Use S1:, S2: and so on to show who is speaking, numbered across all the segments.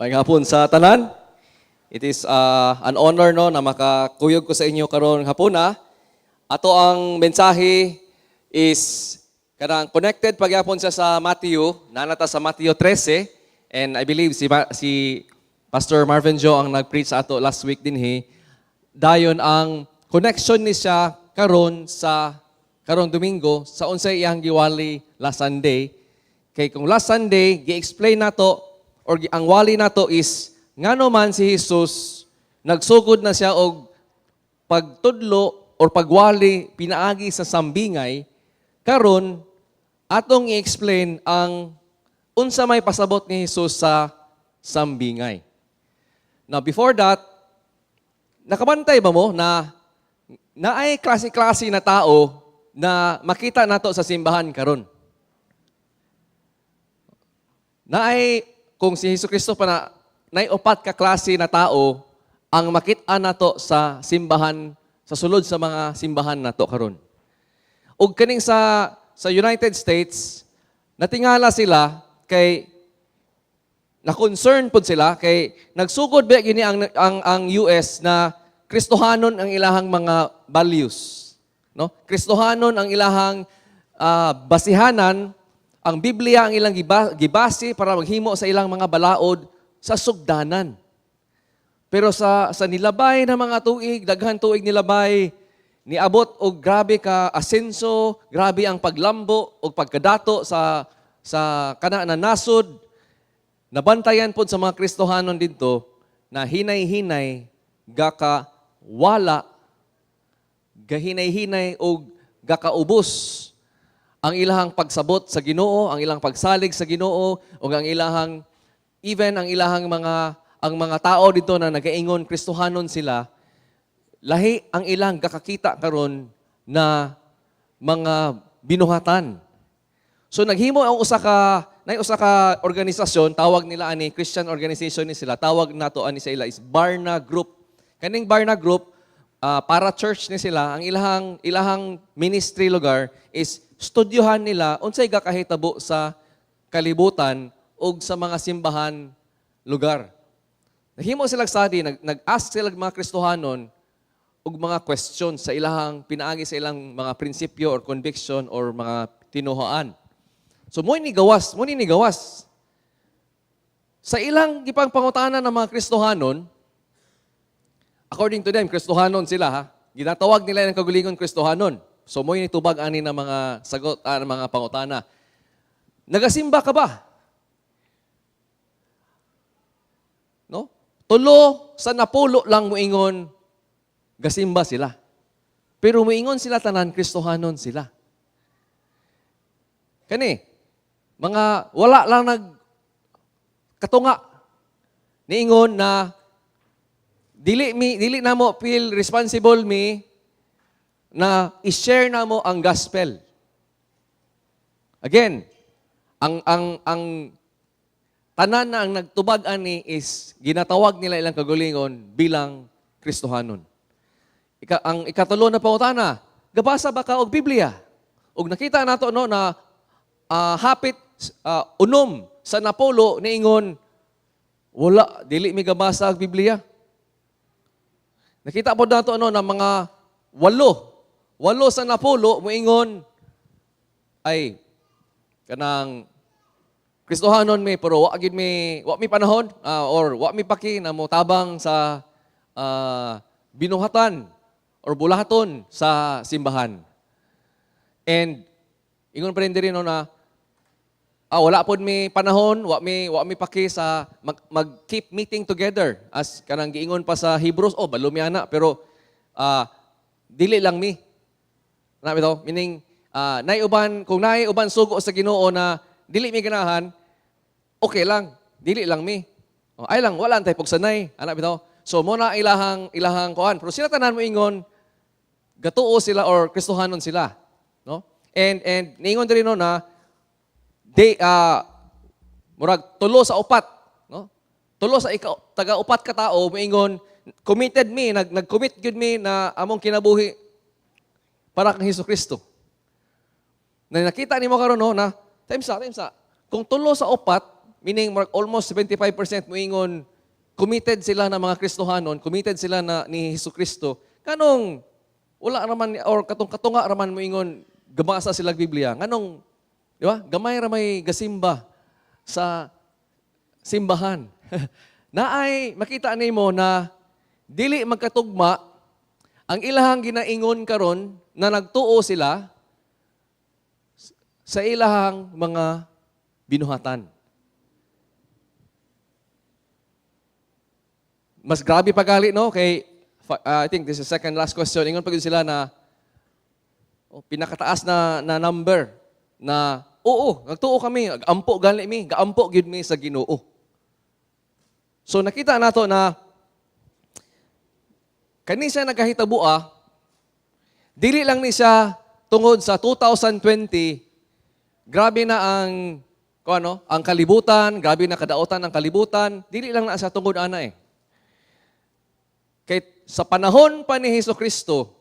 S1: Maayong hapon sa tanan. It is an honor, no, na makakuyog ko sa inyo karon hapuna. Ato ang mensahe is kanang connected pagyapon siya sa Matthew, naa na ta sa Matthew 13, and I believe si Pastor Marvin Joe ang nag-preach sa ato last week dinhi. Dayon ang connection ni siya karon sa karong Domingo sa unsay iyang giwali last Sunday. Kay kung last Sunday gi-explain nato or ang wali nato is ngano man si Jesus nagsugod na siya og pagtudlo or pagwali pinaagi sa sambingay, karon atong i-explain ang unsa may pasabot ni Jesus sa sambingay. Now, before that, nakabantay ba mo na naay klase-klase na tao na makita nato sa simbahan karon? Naay, kung si Hesus Kristo pa na, naay upat ka klase na tao ang makita nato sa simbahan, sa sulod sa mga simbahan nato karon. Ug kaning sa United States, natingala sila kay na-concern pod sila kay nagsugod ba gini ang US na Kristohanon ang ilahang mga values, no? Kristohanon ang ilahang basihanan, ang Biblia ang ilang gibase para maghimo sa ilang mga balaod sa sugdanan. Pero sa nilabay na mga tuig, daghan tuig nilabay, niabot og grabe ka asenso, grabe ang paglambo og pagkadato sa kana na nasod. Nabantayan pod sa mga Kristohanon didto na hinay-hinay gaka wala, gahinay-hinay og gakaubos ang ilahang pagsabot sa Ginoo, ang ilang pagsalig sa Ginoo, ug ang ilahang even ang ilahang mga ang mga tao dito na nagaingon Kristohanon sila, lahi ang ilang gakakita karon na mga binuhatan. So naghimo ang usa ka nay usa ka organisasyon, tawag nila ani Christian organization ni sila, tawag nato ani sa ila is Barna Group. Kaning Barna Group, para church ni sila, ang ilahang ministry lugar is studyohan nila unsay gakahitabo sa kalibutan ug sa mga simbahan lugar. Nahimo sila study, nag-ask sila mga Kristohanon og mga questions sa ilahang pinaagi sa ilang mga prinsipyo or conviction or mga tinuhoan. So mo ni gawas. Sa ilang gipang pangutana ng mga Kristohanon, according to them, Kristohanon sila ha. Ginatawag nila ng kagulingon Kristohanon. So mo ni tubag ani ng mga sagot ng mga pangutana. Nagasimba ka ba? No? 3 sa 10 lang moingon gasimba sila. Pero moingon sila tanan Kristohanon sila. Kani mga wala lang nag katunga niingon na dili namo feel responsible mi na i-share namo ang gospel. Again, ang tanan na ang nagtubag ani is ginatawag nila ilang kagulingon bilang Kristohanon. Ang ikatulo na pangutana, gabasa ba ka og Biblia? Ug nakita nato, no, na hapit 6 sa 10 niingon wala, dili mi gabasa og Biblia. Nakita po nato, no, na mga 8 sa 10 moingon ay kanang Kristohanon mi pero wa gid mi wa mi panahon or wa mi paki na motabang sa binuhatan or bulahaton sa simbahan. And ingon pa rin diri, no, na wala pod mi panahon, wa mi paki sa mag keep meeting together as kanang giingon pa sa Hebrews, oh, balo mi ana pero dili lang mi. Na bitaw, meaning nay uban kung naay uban sugo sa Ginoo na dili mi ganahan, okay lang, dili lang mi. Oh, ay lang wala tay pugsanay, ana bitaw. So mo na ilahang kuan. Pero sila tanan moingon gatuo sila or Kristohanon sila, no? And niingon diri, no, na they murag 3 sa 4, no? Tulo sa ika, taga upat ka tao moingon committed mi, nag-commit gyud mi na among kinabuhi para kang Hesus Kristo. Na nakita nimo karon, no, na time sa kung 3 sa 4 Meaning murag almost 75% moingon committed sila na mga Kristohanon, committed sila na ni Hesus Kristo. Kanong wala raman or katong katunga raman moingon gabasa sila Biblia. Nganong, di ba? Gamay ra may gasimba sa simbahan. Naay makita nimo na dili magkatugma ang ilahang ginaingon karon na nagtuo sila sa ilahang mga binuhatan. Mas grabe pa gali, no? Kay, I think this is second last question. Ingon pa gyud sila na oh, pinakataas na number na oo, nagtuo kami, ampo gali mi, gaampo gyud mi sa Ginoo. So nakita nato na kani siya nagahitaboa, dili lang ni siya tungod sa 2020, grabe na ang kung ano, ang kalibutan, grabe na kadaotan ang kalibutan, dili lang na siya tungod ana eh. Kay sa panahon pa ni Hesus Kristo,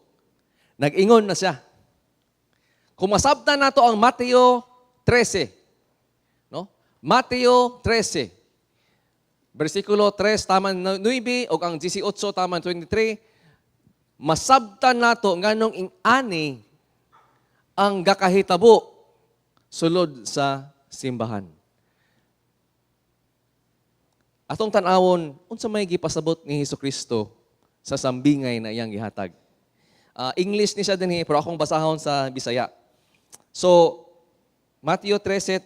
S1: nag-ingon na siya. Kung masabtan nato ang Mateo 13, no? Mateo 13, versikulo 3 taman 9 ug ang 18 taman 23, masabtan nato nganong ing-ani ang gakahitabo sulod sa simbahan. Atong tan-awon unsa may gipasabot ni Hesus Kristo sa sambingay na iyang gihatag. English ni siya dinhi pero akong basahon sa Bisaya. So Mateo 13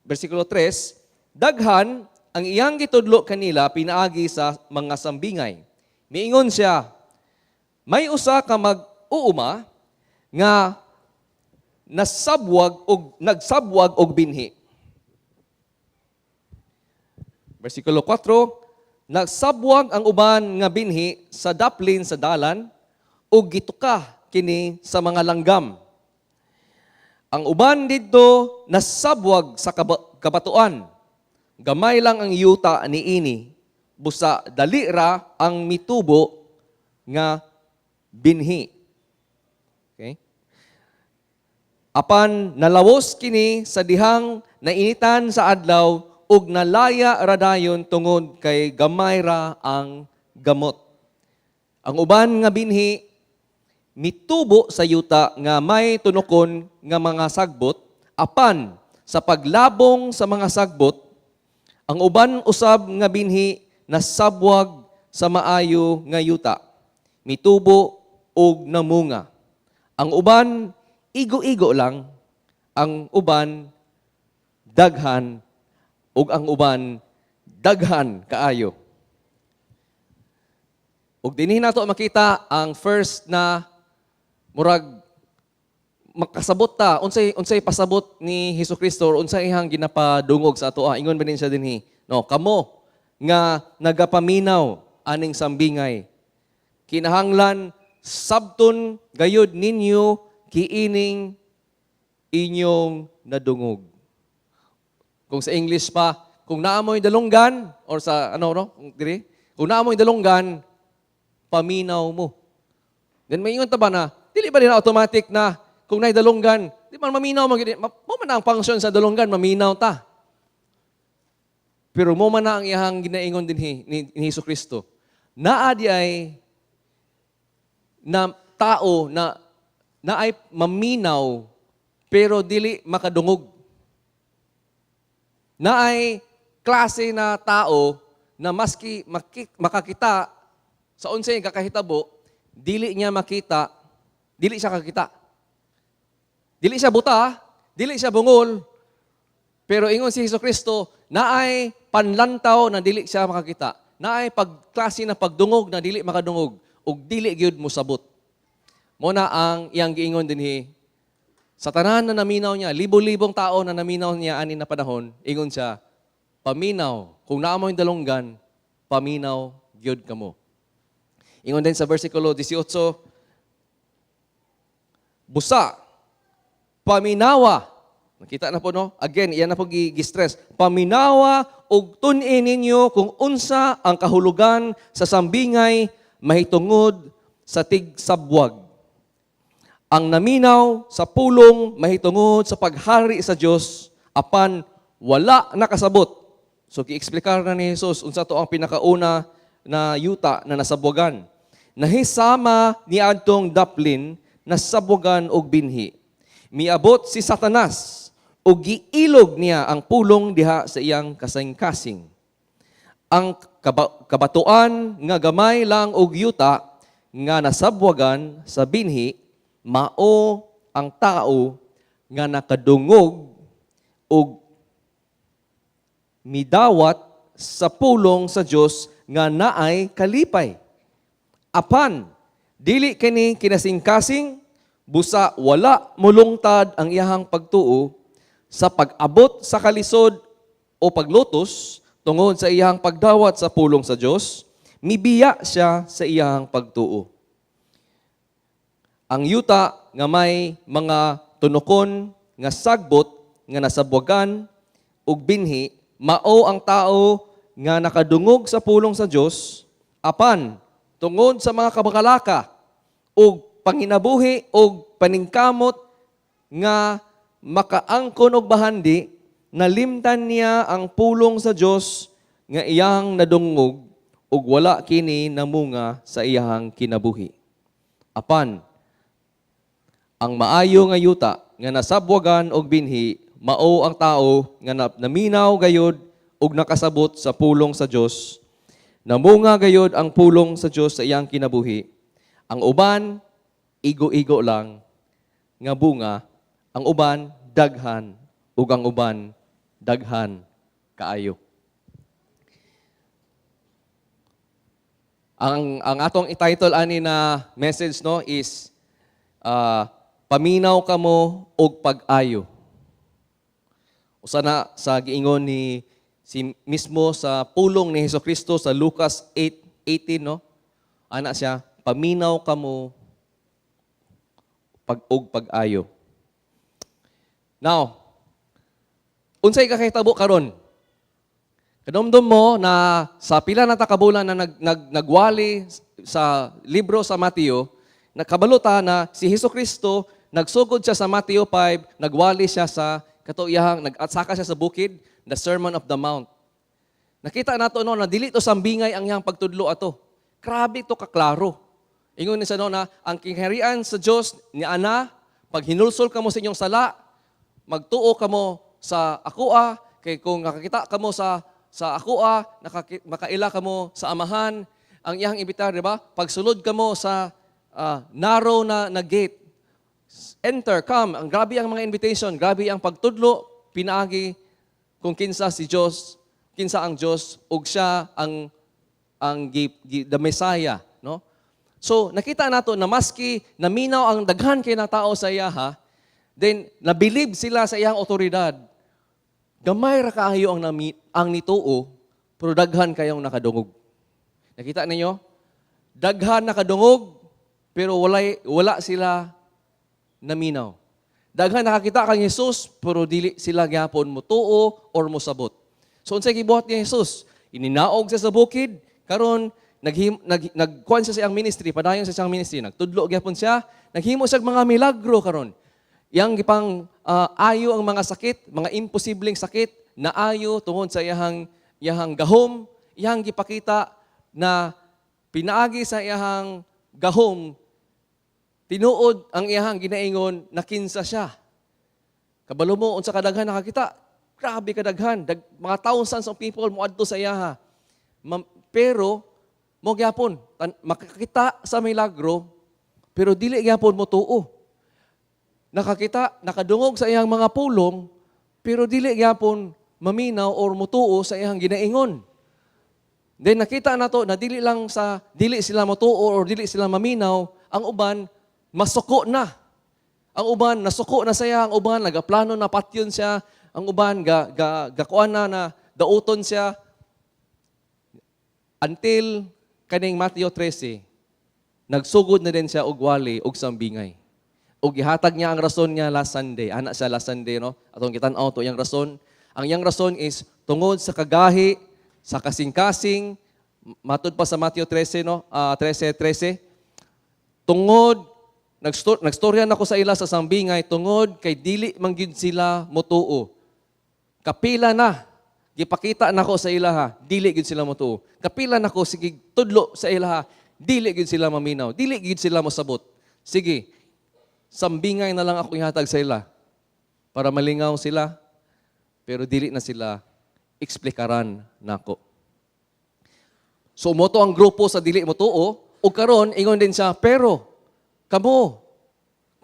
S1: versikulo 3, daghan ang iyang gitudlo kanila pinaagi sa mga sambingay. Miingon siya, may usa ka mag-uuma nga nasabwag og nagsabwag og binhi. Versikulo 4, nagsabwag ang uban nga binhi sa daplin sa dalan ug gituka kini sa mga langgam. Ang uban didto nasabwag sa kabatuan. Gamay lang ang yuta niini, busa dali ra ang mitubo nga binhi. Okay? Apan nalawos kini sa dihang nainitan sa adlaw ug nalaya ra dayon tungod kay gamay ra ang gamot. Ang uban nga binhi mitubo sa yuta nga may tunokon nga mga sagbot, apan sa paglabong sa mga sagbot, ang uban usab nga binhi nasabwag sa maayo nga yuta, mitubo ug namunga. Ang uban igo-igo lang, ang uban daghan, ug ang uban daghan kaayo. Ug dinhi nato makita ang first na murag makasabot ta unsay pasabot ni Hesus Kristo or unsay iyang ginapadungog sa ato. Ingon ba din siya dinhi, no? Kamo nga nagapaminaw aning sambingay, kinahanglan sabton gayud ninyo kiining inyong nadungog. Kung sa English pa, kung naa mo'y dalunggan or sa ano, no, kung diri, kung naa mo'y dalunggan, paminaw mo. Then may ingon ta ba na dili ba din automatic na kung naay dalunggan, di man maminaw man gyud? Mo man ang function sa dalunggan, maminaw ta. Pero mo man na ang iyang ginaingon dinhi ni Hesus Kristo. Naa di ay na tao na naay maminaw pero dili makadungog. Naay klase na tao na maski makakita sa unsay kakahitabo, dili niya makita, dili siya kakita. Dili siya buta, dili siya bungol, pero ingon si Hesus Kristo, naay panlantaw na dili siya makakita. Naay pagklase na pagdungog na dili makadungog ug dili gyud mosabot. Mo na ang iyang giingon dinhi sa tanan na naminaw niya, libo-libong tao na naminaw niya ani na panahon, ingon siya, paminaw, kung naa mo'y dalunggan, paminaw gyud kamo. Ingon din sa versikulo 18, busa, paminawa. Nakita na po, no? Again, iyan na po gi-stress. Paminawa ug tun-i ninyo kung unsa ang kahulugan sa sambingay mahitungod sa tigsabwag. Ang naminaw sa pulong mahitungod sa paghari sa Dios apan wala nakasabot So gieksplikar na ni Jesus unsa to ang pinakauna na yuta na nasabwagan. Nahisama niadtong daplin nasabwagan og binhi. Miabot si Satanas ug giilog niya ang pulong diha sa iyang kasing-kasing. Ang kabatuan nga gamay lang og yuta nga nasabwagan sa binhi mao ang tao nga nakadungog og midawat sa pulong sa Dios nga naay kalipay. Apan dili kini kinasingkasing, busa wala mulungtad ang iyahang pagtuo sa pag-abot sa kalisod o paglutos tungod sa iyahang pagdawat sa pulong sa Dios, mibiya siya sa iyahang pagtuo. Ang yuta nga may mga tunokon nga sagbot nga nasabwagan og binhi mao ang tao nga nakadungog sa pulong sa Dios, apan tungod sa mga kabakalaka ug panginabuhi ug paningkamot nga makaangkon og bahandi, nalimtan niya ang pulong sa Dios nga iyang nadungog ug wala kini namunga sa iyang kinabuhi. Apan ang maayo nga yuta nga nasabwagan og binhi mao ang tao nga naminaw gayod ug nakasabot sa pulong sa Dios. Namunga gayod ang pulong sa Dios sa iyang kinabuhi. Ang uban igo-igo lang nga bunga, ang uban daghan, ug ang uban daghan kaayo. Ang atong i-title ani na message, no, is "Paminaw Kamo og Pag-ayo." Usa na sa giingon ni si mismo sa pulong ni Hesukristo sa Lucas 8:18, no. Ana siya, "Paminaw kamo pag og pag-ayo." Now, unsay kakahitabo karon? Kadomdom mo na sa pila na ta ka bulan na nagwali sa libro sa Mateo, nakabalo ta na si Hesus Kristo nagsugod siya sa Mateo 5, nagwali siya sa kato iyahang nag-atsaka siya sa bukid, the Sermon of the Mount. Nakita nato, no, na dili to sambingay ang iyang pagtudlo ato. Grabe to kaklaro. Ingon ni sa, no, na ang kingharian sa Dios ni ana, pag hinulsol kamo sa inyong sala, magtuo kamo sa akoa, kay kung nakakita kamo sa akoa, makaila kamo sa Amahan. Ang iyang imbitar, di ba? Pagsulod kamo sa narrow na gate, enter, come. Ang grabe ang mga invitation, grabe ang pagtudlo, pinaagi kung kinsa si Dios, kinsa ang Dios ug siya ang the Messiah, no? So, nakita nato na maski naminaw ang daghan kay na tao sa iyaha, then nabilib sila sa iyang otoridad. Gamay ra kaayo ang nituo, pero daghan kayong nakadungog. Nakita ninyo? Daghan nakadungog, pero wala sila naminaw. Daghan nakakita kang Jesus, pero dili sila gyapon motuo or mosabot. So unsay gibuhat ni Jesus? Ininaog siya sa bukid, karon nagkuan siya sa iyang ministry, padayon sa siyang ministry, nagtudlo gyapon siya, naghimo siya mga milagro karon. Iyang gipang ayo ang mga sakit, mga imposibleng sakit, naayo tungod sa iyahang gahom, iyang gipakita na pinaagi sa iyahang gahom, tinuod ang iyahang ginaingon na kinsa siya. Kabalo mo unsa kadaghan nakakita? Grabe kadaghan, mga thousands of people moadto sa iyaha. Pero mo gyapon makakita sa milagro, pero dili gyapon mo tuo. Nakakita, nakadungog sa iyang mga pulong, pero dili gyapon maminaw or mutuo sa iyang ginaingon. Then nakita nato na dili lang sa dili sila motuo or dili sila maminaw, ang uban masuko na. Ang uban nasuko na siya, ang uban nagaplano na patyon siya, ang uban ga ga gakuan na na dauton siya until kaning Mateo 13, nagsugod na din siya og wali og sambingay. Og gihatag niya ang rason niya last Sunday. Ana siya last Sunday, no? Atong gitan-aw to iyang rason. Ang iyang rason is tungod sa kagahi, sa kasing-kasing, matud pa sa Mateo 13, no? 13:13. Tungod nagstorya nako sa ila sa sambingay tungod kay dili man gyud sila motuo. Kapila na Gipakita nako sa ilaha, dili gyud sila motuo. Kapila nako sige tudlo sa ilaha, dili gyud sila maminaw, dili gyud sila mosabot. Sige, sambingay na lang ako ihatag sa ila para malingaw sila, pero dili na sila eksplikaran nako. So mao to ang grupo sa dili motuo, ug karon ingon din siya, pero kamo,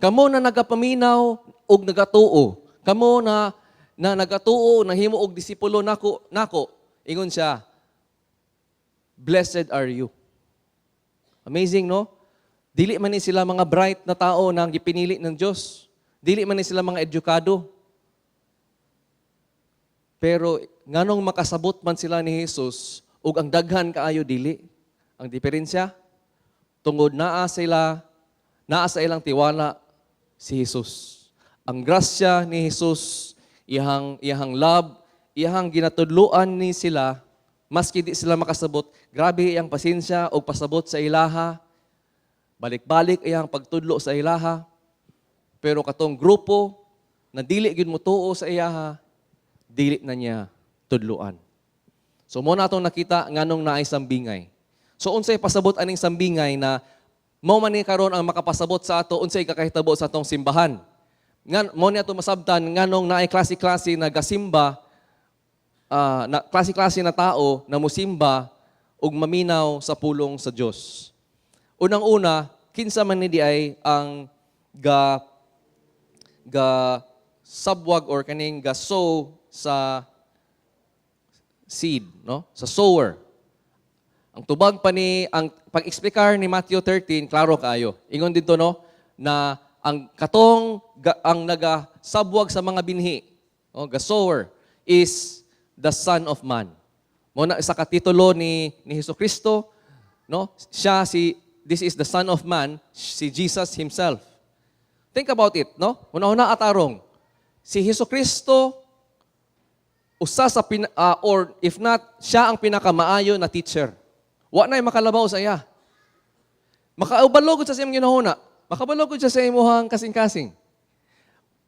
S1: kamo na nagapaminaw ug nagatuo, kamo na na nagatuo, nahimo og disipulo nako, ingon siya, "Blessed are you." Amazing, no? Dili man ni sila mga bright na tao na gipinili ng Diyos. Dili man ni sila mga edukado. Pero nganong makasabot man sila ni Jesus ug ang daghan kaayo dili? Ang diferensya, tungod naa sila, naa sa ilang tiwala si Jesus. Ang grasya ni Jesus, iyahang love, iyahang ginatudloan ni sila, maski di sila makasabot, grabe iyang pasensya og pasabot sa ilaha. Balik-balik iyang pagtudlo sa ilaha. Pero katong grupo na dili gyud motuo sa iyaha, dili na niya tudloan. So mao na atong nakita nganong naay sambingay. So unsay pasabot aning sambingay na mao man ni karon ang makapasabot sa ato unsay kakahitabo sa atong simbahan? Ngan mao ni ato masabtan nganong naay klase-klase na gasimba, na klase-klase na tao na musimba ug maminaw sa pulong sa Dios. Unang-una, kinsa man ni diay ang ga ga sabwag or kaning ga sow sa seed, no? Sa sower. Ang tubag pa ni ang pag-eksplikar ni Matthew 13, klaro kaayo. Ingon dito, no, na ang katong ang nagasabwag sa mga binhi, oh, ga sower is the Son of Man. Mao na isa ka titulo ni Hesus Kristo, no? Siya si this is the Son of Man, si Jesus himself. Think about it, no? Una-una atarong si Hesus Kristo usa sa or if not siya ang pinakamaayo na teacher. Wa nay makalabaw sa iya. Makaubalo gud sa iyang ginahuna. Makabalo gud siya sa imuhang kasing-kasing.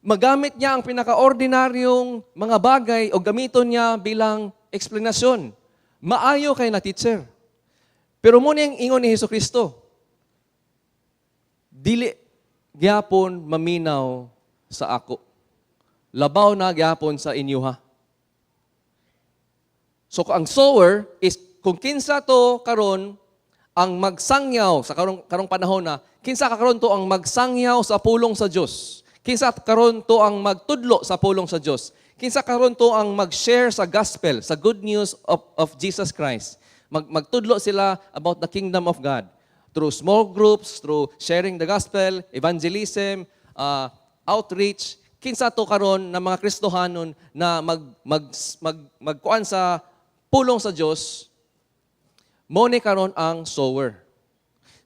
S1: Magamit niya ang pinaka-ordinaryong mga bagay o gamiton niya bilang eksplanasyon. Maayo kay na teacher. Pero mao nang ingon ni Hesus Kristo, "Dili gyapon maminaw sa ako. Labaw na gyapon sa inyuha." So ang sower is kung kinsa to karon ang magsangyaw sa karong panahon na kinsa ka karon to ang magsangyaw sa pulong sa Dios. Kinsa karon to ang magtudlo sa pulong sa Dios. Kinsa karon to ang mag-share sa gospel, sa good news of Jesus Christ. Magtudlo sila about the kingdom of God through small groups, through sharing the gospel, evangelism, outreach. Kinsa to karon na mga Kristohanon na mag mag mag magkuan sa pulong sa Dios, mao ni karon ang sower.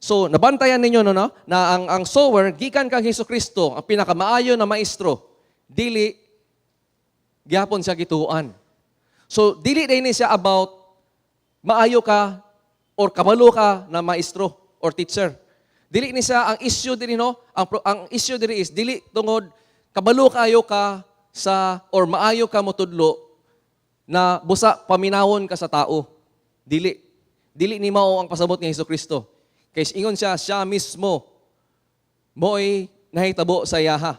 S1: So, nabantayan ninyo, no, na ang sower gikan kang Hesus Kristo, ang pinakamaayo na maestro, dili gyapon siya gituoan. So, dili din ni siya about maayo ka or kabalo ka na maestro or teacher. Dili ni siya ang issue diri, no, ang issue diri is dili tungod kabalo kayo ka sa or maayo ka motudlo na busa paminawon ka sa tao. Dili. Dili ni mao ang pasabot ni Hesus Kristo. Kay ingon siya, siya mismo mo'y nahitabo sa iyaha.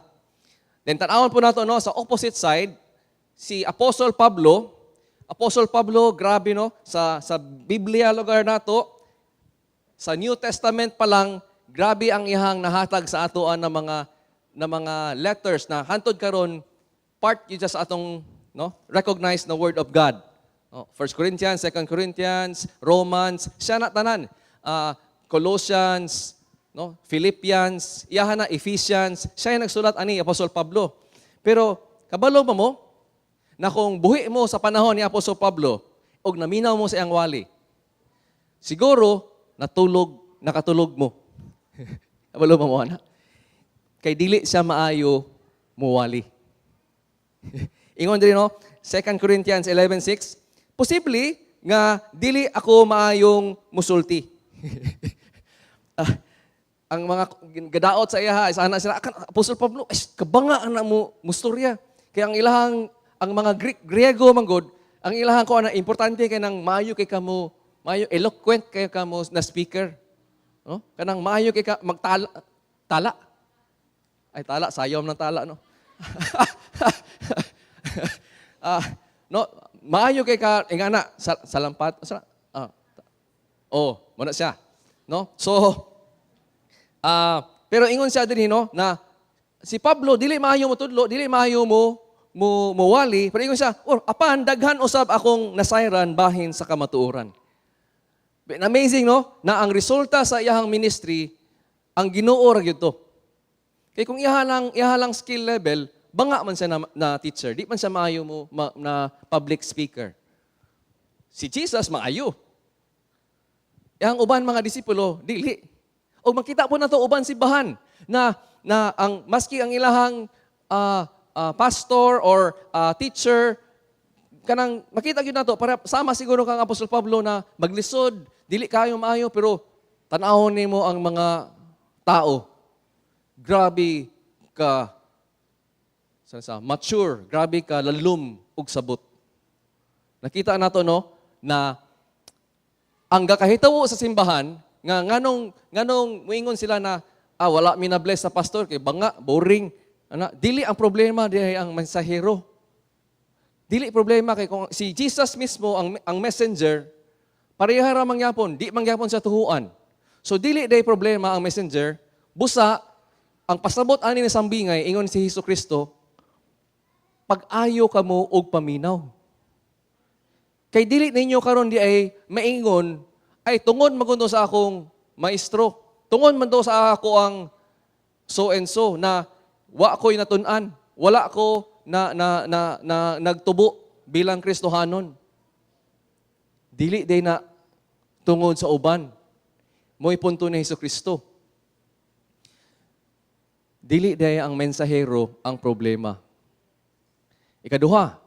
S1: Then tan-awon po nato, no, sa opposite side si Apostle Pablo. Apostle Pablo, grabe, no, sa Biblia lugar nato, sa New Testament pa lang, grabe ang iyahang nahatag sa atoan na mga letters na hantod karon part yun siya sa atong, no, recognized na word of God. Oh, 1 Corinthians, 2 Corinthians, Romans, siya na tanan. Colossians, no, Philippians, iyahan na Ephesians, siya yung nagsulat ani Apostle Pablo. Pero kabalo ba mo na kung buhi mo sa panahon ni Apostle Pablo og naminaw mo sa iyang wali, siguro nakatulog mo. Kabalo ba mo ana? Kay dili siya maayo muwali. Ingon diri, no, 2 Corinthians 11:6, posible nga dili ako maayong musulti. Ang mga gadaot sa iya is ana sila, "Akan Apostle Pablo, ay kabanga ana mo mustorya." Kaya ang ilahang ang mga Greek Griego manggod, Ang ilahang ko na importante kay nang maayo kay kamo, maayo, eloquent kay kamo na speaker. No? Kanang maayo kay ka magtala tala. Ay, tala, sayom ng tala, no. Ah, no, maayo kay ka ingana sa salampat sa oh, mao na siya. No? So pero ingon siya dinhi, no, na si Pablo dili maayo mo tudlo, dili maayo mo mowali, pero ingon siya, "Oh, apan daghan usab akong nasayran bahin sa kamatuoran." Amazing, no, na ang resulta sa iyahang ministry, ang Ginoo ra gyud to. Kay kung iha lang skill level, banga man siya na teacher, di man siya maayo na public speaker. Si Jesus maayo. Yang uban mga disipulo, dili. O makita po nato uban simbahan na na ang maski ang ilahang pastor or teacher, kanang makita gyud nato para sama siguro kang Apostol Pablo na maglisod, dili kayo maayo, pero tan-awon nimo ang mga tao. Grabe ka sa mature, grabe ka lalum ug sabot. Nakita nato, no, na ang gakahitabo sa simbahan nga nganong muingon sila na wala mi na bless sa pastor kay banga, boring ana. Dili ang problema dihay ang mensahero. Dili problema kay kung si Jesus mismo ang messenger, pareha ra mangyapon, di mangyapon sa tuhuan. So dili day problema ang messenger. Busa ang pasabot ani ni sambingay, ingon si Hesus Kristo, "Pag-ayo kamo og paminaw." Kay dili ninyo karon di ay maingon, "Ay, tungod magundo sa akong maestro. Tungod man to sa ako ang so and so na wa ko'y natun-an. Wala ko na nagtubo bilang Kristohanon." Dili day na tungod sa uban. Mo'y punto ni Hesus Kristo. Dili day ang mensahero ang problema. Ikaduha,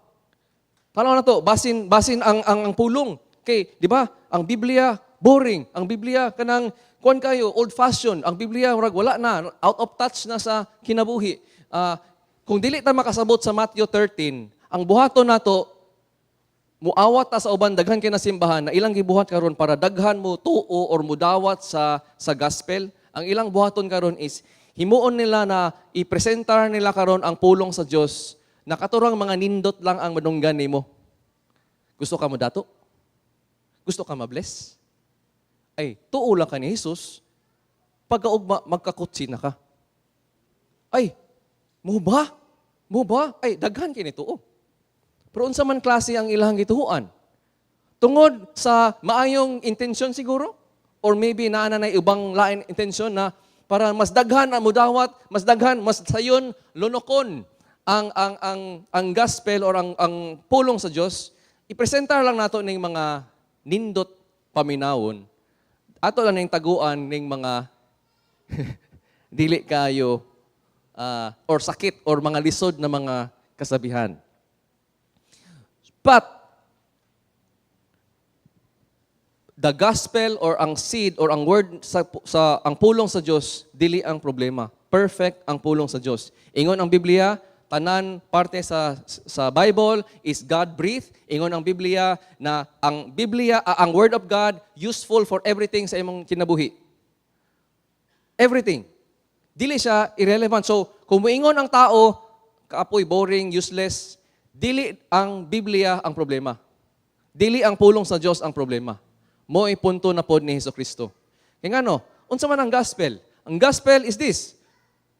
S1: tanaw na to, basin ang pulong. Kay, di ba? Ang Biblia boring. Ang Biblia kanang kuan kayo, old fashion. Ang Biblia murag wala na, out of touch na sa kinabuhi. Kung dili ta makasabot sa Matthew 13, ang buhaton nato, muawat ta sa uban. Daghan kay na simbahan na ilang gibuhat karon para daghan mo tuo or mudawat sa gospel. Ang ilang buhaton karon is himuon nila na i-presentar nila karon ang pulong sa Dios na katurang mga nindot lang ang madunggan nimo. Gusto ka mo dato? Gusto ka ma-bless? Ay, tuo lang ka ni Jesus. Pagkaugma, magkakutsi na ka. Ay, mo ba? Mo ba? Ay, daghan kini tuo. Pero unsa man klase ang ilang gituhuan? Tungod sa maayong intensyon siguro? Or maybe naa na ibang lain intensyon na para mas daghan ang mudawat, mas daghan, mas sayon lunokon ang gospel or ang pulong sa Dios, ipresentar lang nato ning mga nindot paminawon. Ato lang ning taguan ning mga dili kayo or sakit or mga lisod na mga kasabihan. But the gospel or ang seed or ang word sa ang pulong sa Dios, dili ang problema. Perfect ang pulong sa Dios. Ingon ang Biblia, tanan parte sa Bible is God breathed. Ingon ang Biblia na ang Biblia, ang word of God, useful for everything sa imong kinabuhi. Everything. Dili siya irrelevant. So, kung muingon ang tao, kaapoy, boring, useless, dili ang Biblia ang problema. Dili ang pulong sa Dios ang problema. Mo'y punto na pod ni Hesus Kristo. Kaya ngano, unsa man ang gospel? Ang gospel is this,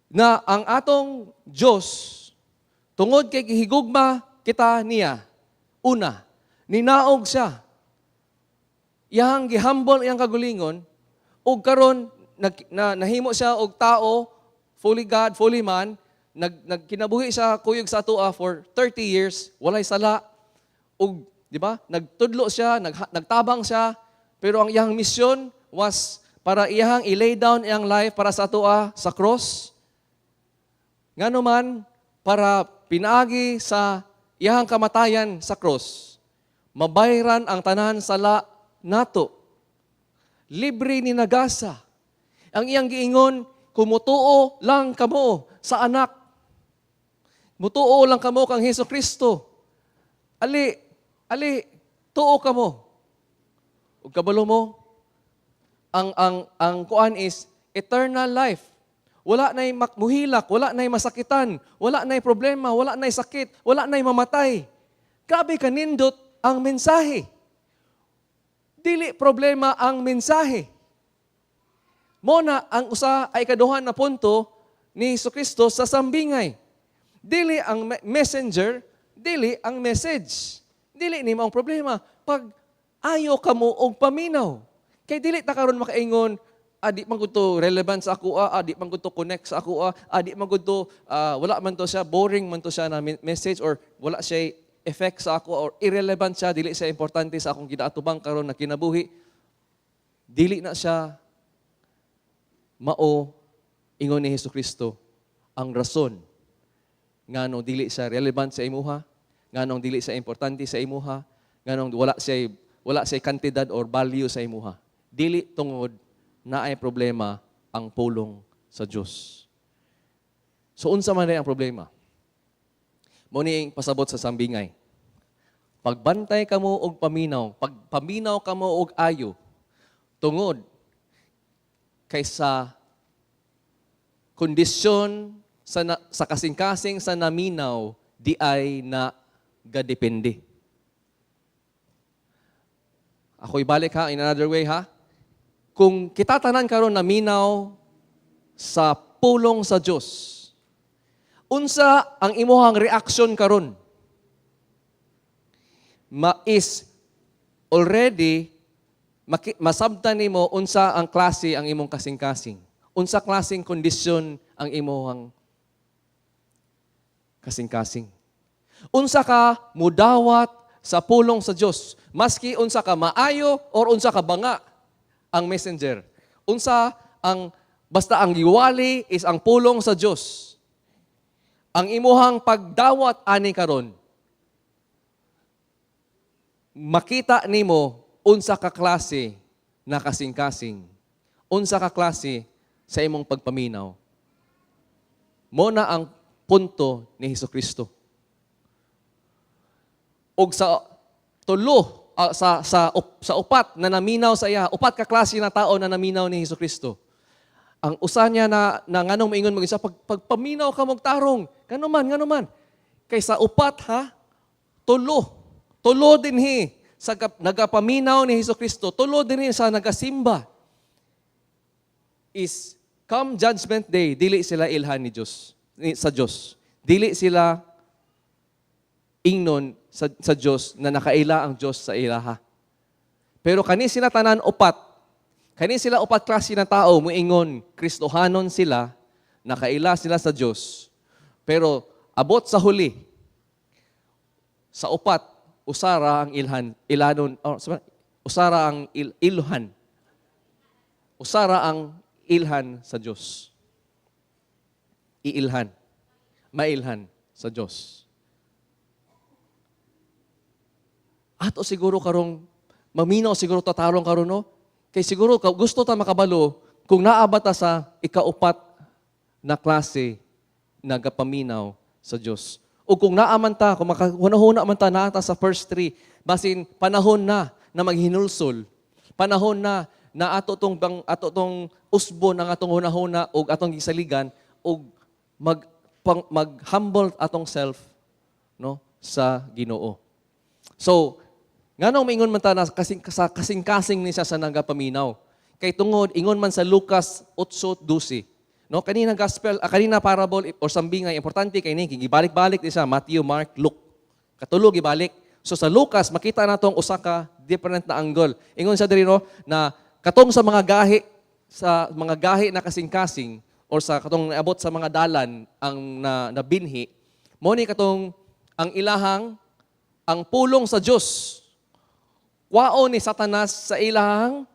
S1: na ang atong Dios, tungod kay gihigugma kita niya, una, ninaog siya. Iyang gihambol iyang kagulingon, ug karon nahimo siya og tao, fully God, fully man, nagkinabuhi siya kuyog sa atoa for 30 years, walay sala, ug di ba? Nagtudlo siya, nagtabang siya, pero ang iyang mission was para iyang i-lay down iyang life para sa atoa sa cross. Ngano man, para pinaagi sa iyang kamatayan sa cross, mabayran ang tanan sala nato. Libre ni nagasa. Ang iyang giingon, "Kumutuo lang kamo sa anak. Mutuo lang kamo kang Hesus Kristo. Ali, Ali, tuo ka mo. Ug kabalo mo, ang kuan is eternal life. Wala na'y muhilak, wala na'y masakitan, wala na'y problema, wala na'y sakit, wala na'y mamatay. Grabe kanindot ang mensahe. Dili problema ang mensahe. Mao na ang usa ay kaduhan na punto ni Kristo sa sambingay. Dili ang messenger, dili ang message. Dili nimo ang problema. Pag ayo kamo og paminaw. Kay dili ta karon makaingon, "Ah, di man gud to relevant sa ako, ah, di man gud to connect sa ako, ah, di man gud to, wala man to siya, boring man to siya na message or wala siya effect sa ako or irrelevant siya, dili siya importante sa akong ginaatubang karon na kinabuhi." Dili na siya mao, ingon ni Hesus Kristo, ang rason nganong dili siya relevant sa imuha, nganong dili siya importante sa imuha, nganong wala siya kantidad or value sa imuha. Dili tungod naay problema ang pulong sa Dios. So unsa man ang problema? Mao ni pasabot sa sambingay. Pagbantay kamo og paminaw, pagpaminaw kamo og ayo, tungod kay sa kondisyon sa kasing-kasing sa naminaw, di ay na gadepende. Ako ibalik ha, in another way ha. Kung kita tanan karon naminaw sa pulong sa Dios, unsa ang imuhang reaksyon karon? Ma is already masabtan nimo unsa ang klase ang imong kasing-kasing. Unsa klaseng kondisyon ang imong kasing-kasing. Unsa ka mudawat sa pulong sa Dios, maski unsa ka maayo or unsa ka banga ang messenger. Unsa ang basta ang giwali is ang pulong sa Dios. Ang imuhang pagdawat ani karon, makita nimo unsa ka klase na kasing-kasing. Unsa ka klase sa imong pagpaminaw. Mao na ang punto ni Hesus Kristo. Og sa tulo, sa upat na naminaw sa iya, upat ka klase na tao na naminaw ni Hesus Kristo. Ang usa niya na nganong moingon mag isa, pagpaminaw ka mong tarong, ngano man, ngano man. Kay sa upat ha, tulo. Tulo dinhi sa nagapaminaw ni Hesus Kristo, tulo dinhi sa nagasimba is come Judgment Day, dili sila ilhan ni Dios, sa Dios. Dili sila ingnon sa Dios na nakaila ang Dios sa ilaha. Pero kani sila tanan upat, kani sila upat klase na tao muingon Kristohanon sila, nakaila sila sa Dios. Pero abot sa huli, sa upat, usara ang ilhan, ilanon, oh, usara ang ilhan. Usara ang ilhan sa Dios. Iilhan. Mailhan sa Dios. Ato siguro karong maminaw siguro tatarong karon, no? Kay siguro gusto ta makabalo kung naa ba ta sa ikaupat na klase nagapaminaw sa Dios. O kung naa man ta, kung makahuna-huna man ta, naa ta sa first three, basin panahon na na maghinulsol. Panahon na na ato tong usbon ang atong hunahuna ug atong gisaligan ug mag humble atong self, no, sa Ginoo. So, nganong maingon man ta na sa kasing-kasing ni siya sa nagapaminaw? Kay tungod ingon man sa Lucas 8:12. No, kanina gospel, kanina parable or sambingay, importante kay ni gibalik-balik ni siya Matthew, Mark, Luke. Katulo gibalik. So sa Lucas makita natong usa ka different na angle. Ingon siya diri, no, na katong sa mga gahi na kasing-kasing or sa katong naabot sa mga dalan ang na binhi, mo ni katong ang ilahang ang pulong sa Dios kwaon ni Satanas sa ilahang,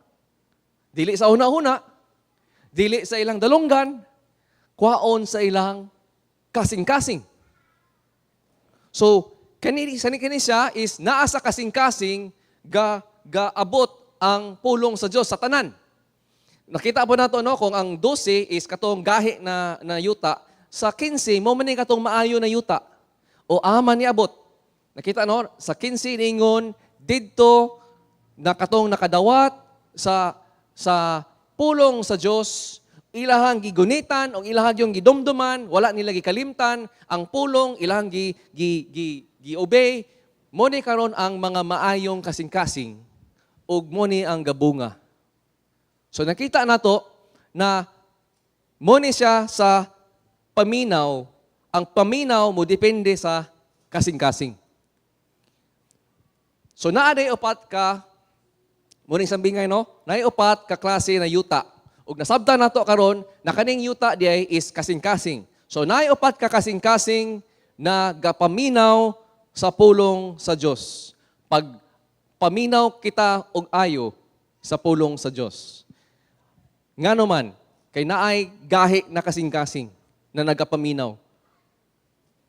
S1: dili sa una-una, dili sa ilang dalunggan, kwaon sa ilang kasing-kasing. So, kani siya is naa sa kasing-kasing gaabot ang pulong sa Dios sa tanan. Nakita po nato, no, kung ang 12 is katong gahi na yuta, sa 15 mo man ni katong maayo na yuta o ama ni abot. Nakita, no, sa 15 ningon didto na katong nakadawat sa pulong sa Dios, ilahang gigunitan o ilahang yung gidumduman, wala nila gikalimtan ang pulong, ilahang gi gi gi gi-obey, mo ni karon ang mga maayong kasing-kasing ug mo ni ang gabunga. So nakita nato na mo ni siya sa paminaw, ang paminaw mo depende sa kasing-kasing. So naa day upat ka mo ning sambingay, no? Naay upat ka klase na yuta. Ug nasabtan nato karon na kaning yuta diay is kasing-kasing. So naay upat ka kasing-kasing na gapaminaw sa pulong sa Dios. Pag paminaw kita og ayo sa pulong sa Dios. Ngano man, kay naay gahi na kasing-kasing na nagapaminaw.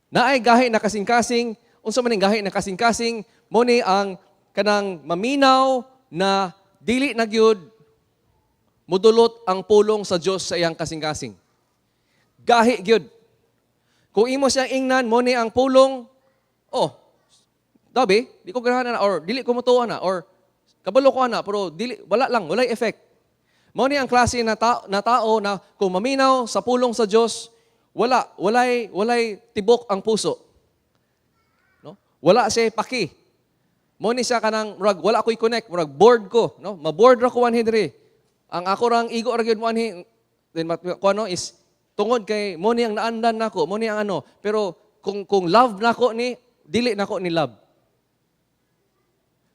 S1: Naay gahi na kasing-kasing, unsa man ning gahi na kasing-kasing, mo ni ang kanang maminaw na dili na gyud mudulot ang pulong sa Dios sa iyang kasing-kasing. Gahi gyud. Kung imo siyang ingnan, mo ni ang pulong, "Oh, dabi, di ko ganahan na," or "Dili ko mutuo na," or "Kabalo ko na," pero dili, wala lang, walay effect. Mo ni ang klase na tao na kung maminaw sa pulong sa Dios, wala, walay tibok ang puso. No? Wala siya paki. Mo ni siya kanang murag wala ko'y connect, murag bored ko, no? Ma-bored ra ko anhi diri. Ang ako rang igo ra gyud mo anhi, then ko ano is tungod kay mo ni ang naandan nako, mo ni ang ano, pero kung love nako ni, dili nako ni love.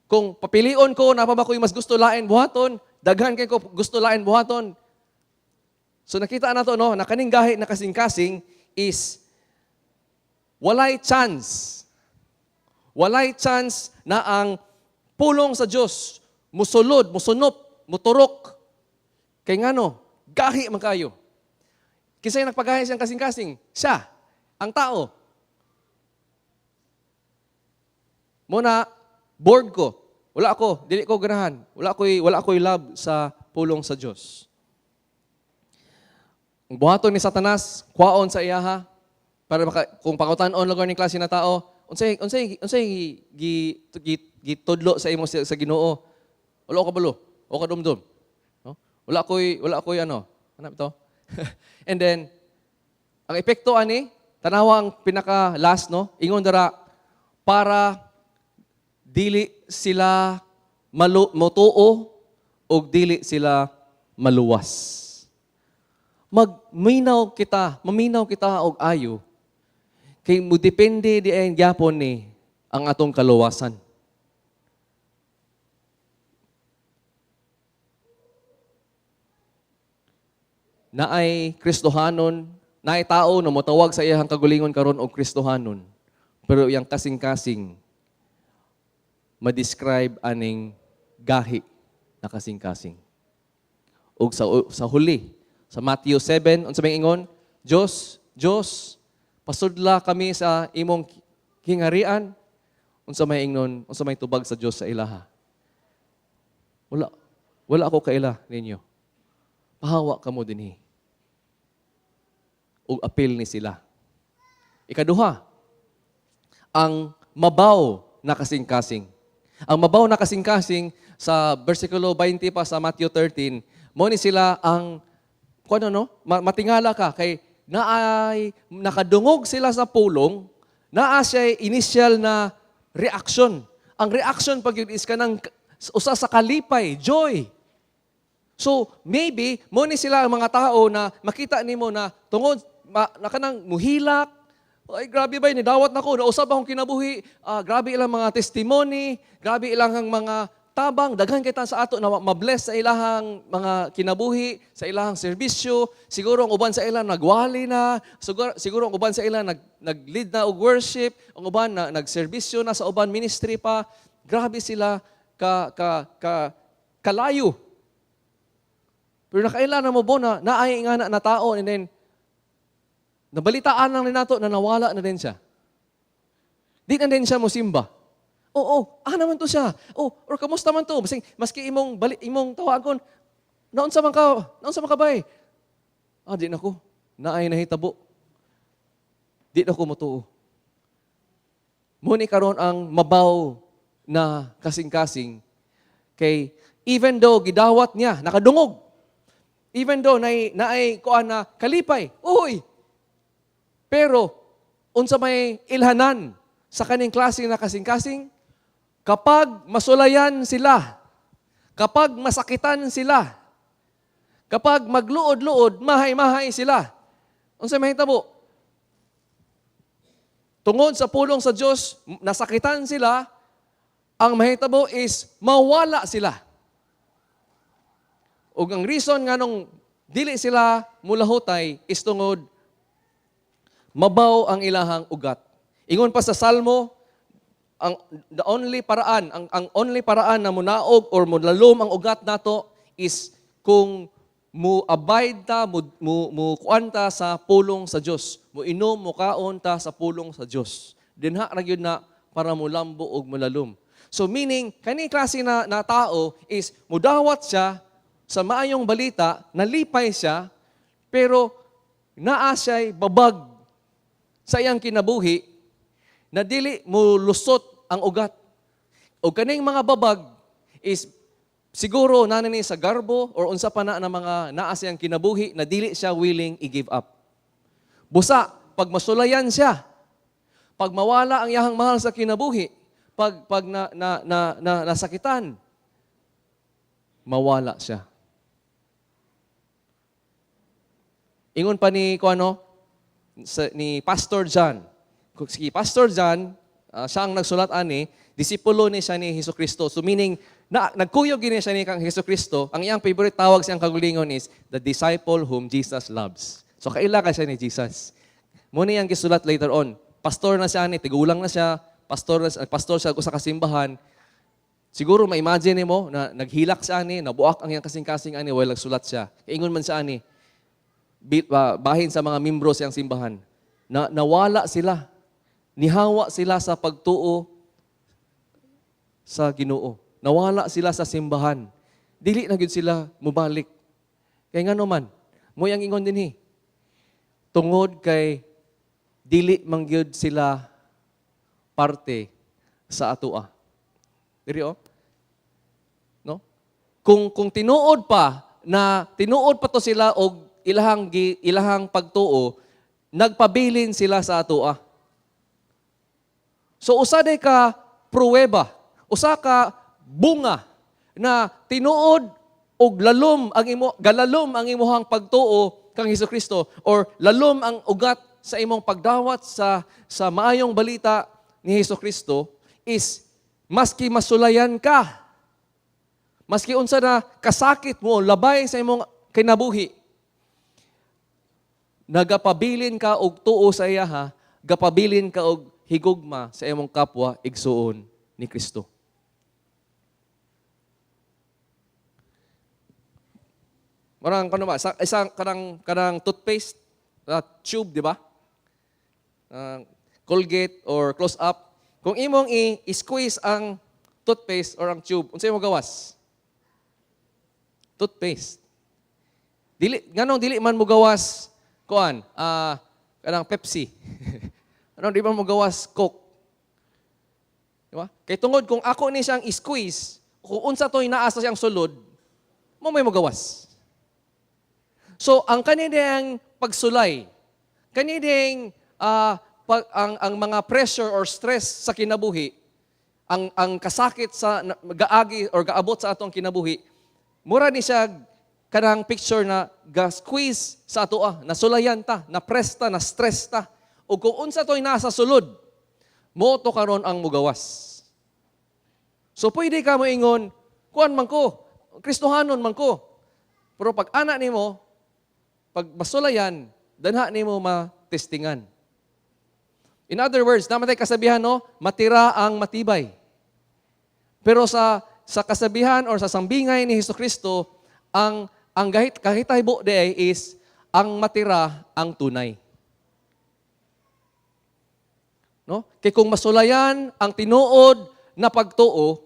S1: Kung papilion ko, na pa ba ko'y mas gusto lain buhaton, daghan kay ko gusto lain buhaton. So nakita na to, no, na kaning gahi na kasing-kasing is walay chance. Walay chance na ang pulong sa Dios musulod, musunop, muturok. Kay ngano, gahi man kayo. Kinsay nagpagahi siyang kasing-kasing? Siya, ang tao. Muna, bored ko. Wala ako, dili ko ganahan. Wala ko'y love sa pulong sa Dios. Ang buhaton ni Satanas, kwaon sa iyaha, para maka, kung pangutan-on lugar ni klase na tao, unsay gi gitudlo sa imo sa Ginoo? Wala ko kabalo, o kadumdum. No? Wala ko'y ano, ano ito? And then ang epekto ani, tanawa ang pinaka last, no? Ingon dara, para dili sila motuo og dili sila maluwas. Magminaw kita, maminaw kita og ayo kay mo depende di ay gyapon ni ang atong kaluwasan. Naay Kristohanon, naay tao na motawag sa iyang kagulingon karon og Kristohanon, pero iyang kasing-kasing ma-describe aning gahi na kasing-kasing. Ug sa huli, sa Matthew 7, unsa may ingon? "Diyos, Diyos, pasudla kami sa imong kingarian." Unsa may ingnon, unsa may tubag sa Dios sa ilaha? "Wala, wala ako kaila ninyo. Pahawa kamo dinhi." Ug apil ni sila. Ikaduha, ang mabaw na kasing-kasing. Ang mabaw na kasing-kasing sa versikulo 20 pa sa Matthew 13, mo ni sila ang kuno, no? Matingala ka kay naay nakadungog sila sa pulong, naa siya initial na reaction. Ang reaction pag yun is kanang usa sa kalipay, joy. So maybe mo ni sila ang mga tao na makita nimo na tungod na kanang muhilak, "Ay, grabe ba, nidawat nako, nausab akong kinabuhi, ah, grabe ilang mga testimony, grabe ilang ang mga tabang," daghan kay ta sa ato na mabless sa ilahang mga kinabuhi, sa ilahang serbisyo. Siguro ang uban sa ilang nagwali na, siguro ang uban sa ilang nag-lead na og worship, ang uban na nagserbisyo na sa uban ministry pa. Grabe sila ka kalayo. Pero nakaila na mo bo na naay nga na tao and then nabalitaan lang ni nato na nawala na din siya. Di na din siya mosimba. Oo, ah naman to siya. Oh, or kamusta man to? Maski imong bali, imong tawagon, "Naunsa man ka? Naunsa man ka bay?" "Ah, di na ko. Naay nahitabo. Di na ko motuo." Mao ni karon ang mabaw na kasing-kasing kay even though gidawat niya, nakadungog. Even though naay kuan na kalipay, uy. Pero unsa may ilhanan sa kaning klase na kasing-kasing, kapag masulayan sila, kapag masakitan sila, kapag magluod-luod, mahay-mahay sila, unsa may mahitabo? Tungod sa pulong sa Dios, nasakitan sila, ang mahitabo is mawala sila. Ug ang reason nganong dili sila mulahutay is tungod mabaw ang ilahang ugat. Ingon pa sa Salmo, ang the only paraan, ang only paraan na munaog or mulalom ang ugat nato is kung mu abide ta, mu kuan ta sa pulong sa Dios. Mu inom, mu kaon ta sa pulong sa Dios. Dinha ra gyud na para mulambo og mulalom. So meaning, kani klase na tao is mudawat siya sa maayong balita, nalipay siya, pero naa siya'y babag sa iyang kinabuhi na dili mo lusot ang ugat. O kaning mga babag is siguro naa ni sa garbo or unsa pa na mga naa siyang kinabuhi na dili siya willing i-give up. Busa, pag masulayan siya, pag mawala ang iyahang mahal sa kinabuhi, pag na nasakitan, mawala siya. Ingon pa ni kuano ni Pastor John. Si Pastor John, siya ang nagsulat ani, disipulo ni siya ni Hesus Kristo. So meaning, nagkuyog gini siya ni kang Hesus Kristo. Ang iyang favorite tawag siyang kagulingon is the disciple whom Jesus loves. So kaila ka siya ni Jesus. Mao ni iyang gisulat later on. Pastor na siya ni, tigulang na siya, pastor siya sa kasimbahan. Siguro ma-imagine mo na naghilak siya ani, nabuak ang iyang kasing-kasing ani while nagsulat siya. Ingon man siya ani, bahin sa mga membro siyang simbahan, na nawala sila. Nihawa sila sa pagtuo sa Ginoo. Nawala sila sa simbahan. Dili na gyud sila mubalik. Kay ngano man, mao yang ingon dinhi. Tungod kay dili man gyud sila parte sa atoa. Diri oh. No? Kung tinuod pa na tinuod pa to sila og ilahang pagtuo, nagpabilin sila sa atoa. So usa day ka pruweba, usa ka bunga na tinuod og lalom ang imo galalom ang imuhang pagtuo kang Hesukristo or lalom ang ugat sa imong pagdawat sa maayong balita ni Hesukristo is maski masulayan ka, maski unsa na kasakit mo labay sa imong kinabuhi, nagapabilin ka og tuo sa iya ha, gapabilin ka og higugma sa imong kapwa igsuon ni Kristo. Marang kano ba sa isang kanang toothpaste tube, di ba? Colgate or Close Up. Kung imong i-squeeze ang toothpaste or ang tube, unsay mo gawas? Toothpaste. Dili nganong dili man mo gawas kuan, kanang Pepsi? Anong di man mo gawas Coke? Di ba? Kay tungod kung ako ni siyang i-squeeze, kung unsa to'y naa sa siyang sulod, mo may mogawas. So, ang kanideng pagsulay, kanideng ang mga pressure or stress sa kinabuhi, ang kasakit sa gaagi or gaabot sa atong kinabuhi, mura ni siya kanang picture na ga-squeeze sa atoa, nasulayan ta, na-press ta, na-stress ta. O kung unsa to'y nasa sulod, mo to karon ang mugawas. So pwede ka moingon, kuan man ko, Kristohanon man ko. Pero pag ana nimo, pag masulayan, danha nimo matestingan. In other words, naman tayo kasabihan, no? Matira ang matibay. Pero sa kasabihan or sa sambingay ni Hesus Kristo, ang kahitahibo di ay is ang matira ang tunay. No? Kay kung masulayan ang tinuod na pagtuo,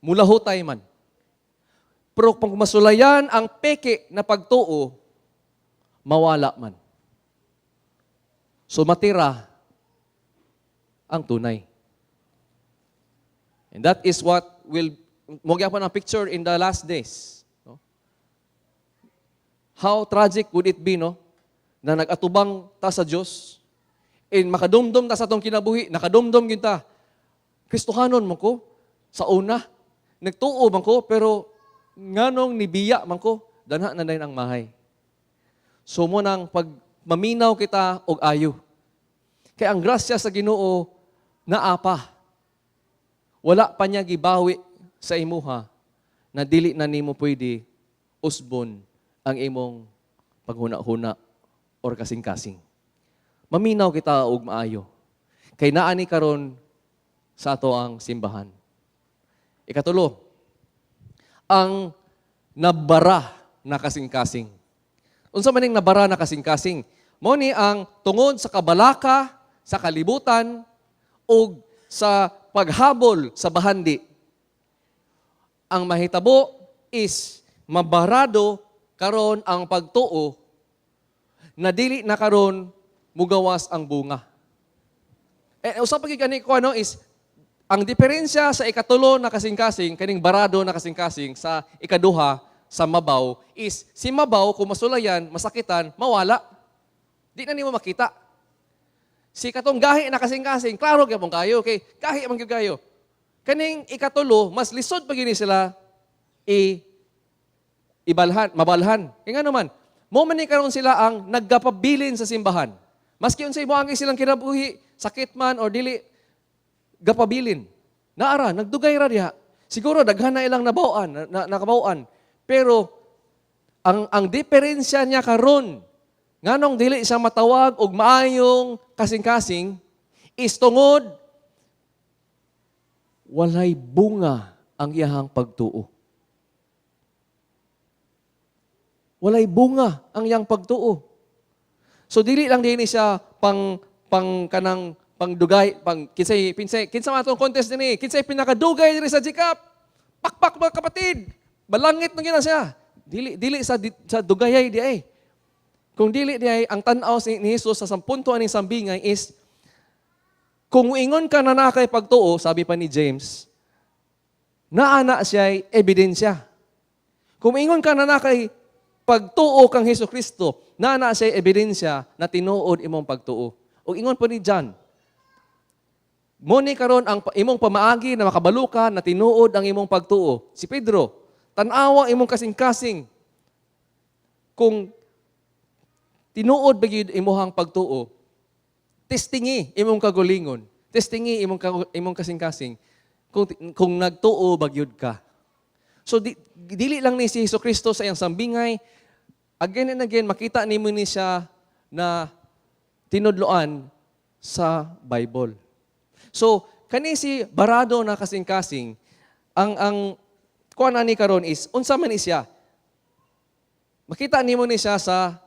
S1: mulahutay man. Pero kung masulayan ang peke na pagtuo, mawala man. So matira Ang tunay. And that is what will mao gyapon ang picture in the last days. No? How tragic would it be, no? Na nag-atubang ta sa Dios, and makadumdum ta sa atong kinabuhi, nakadumdum gyud ta. Kristohanon man ko sa una. Nagtuo man ko, pero nganong nibiya man ko, danha na dayon ang mahay. So mao nang pag maminaw kita og ayo. Kay ang grasya sa Ginoo naa pa. Wala pa niya gibawi sa imuha na dili na nimo pwede usbon ang imong paghuna-huna or kasing-kasing. Maminaw kita og maayo. Kay naa ni karon sa ato ang simbahan. Ikatulo, ang nabara na kasing-kasing. Unsa man ning nabara na kasing-kasing? Mao ni ang tungod sa kabalaka, sa kalibutan, ug sa paghabol sa bahandi. Ang mahitabo is mabarado karon ang pagtuo na dili na karon mugawas ang bunga. Eh, usa pa gyud gani ko ano is ang diferensya sa ikatulo na kasing-kasing, kaning barado na kasing-kasing, sa ikaduha, sa mabaw, is si mabaw, kung masulayan, masakitan, mawala. Di na nimo makita. Si katong gahi na kasing-kasing, klaro gyapon kayo, kay gahi man gyud kayo. Kaning ikatulo, mas lisod pa gyud ni sila i ibalhan, mabalhan. Kay nga naman, mao man ni karon sila ang naggapabilin sa simbahan. Maski unsay moagi silang kinabuhi, sakit man or dili, gapabilin. Naara, nagdugay ra diha. Siguro daghan na ilang nabaw-an, nakabaw-an. Pero ang diferensya niya karon, nganong dili siya matawag og maayong kasing-kasing, is tungod walay bunga ang iyahang pagtuo. Walay bunga ang iyang pagtuo. So dili lang din siya pang pang kanang pangdugay, pang kinsay pinsay kinsa man atong contest dinhi, kinsay pinakadugay diri sa GCAP. Pakpak, mga kapatid. Balangit na gyud na siya. Dili dili sa dugayay di ay. Kung dili di ay ang tan-aw ni Jesus sa sampunto aning sambingay is kung ingon ka na naa kay pagtuo, sabi pa ni James, naa na siya'y ebidensya. Kung ingon ka na naa kay pagtuo kang Hesus Kristo, naa na siya'y ebidensya na tinuod imong pagtuo. O ingon po ni John, mao ni karon ang imong pamaagi na makabalo ka na tinuod ang imong pagtuo. Si Pedro, tan-awa imong kasing-kasing kung tinuod ba gyud imuhang pagtuo. Testingi imong kagulingon. Testingi imong kasing-kasing kung nagtuo ba gyud ka. So dili lang ni si Hesus Kristo sa iyang sambingay, again and again makita nimo ni siya na tinudloan sa Bible. So kani si barado na kasing-kasing, ang kuan ani karon is unsa man ni siya? Makita nimo ni siya sa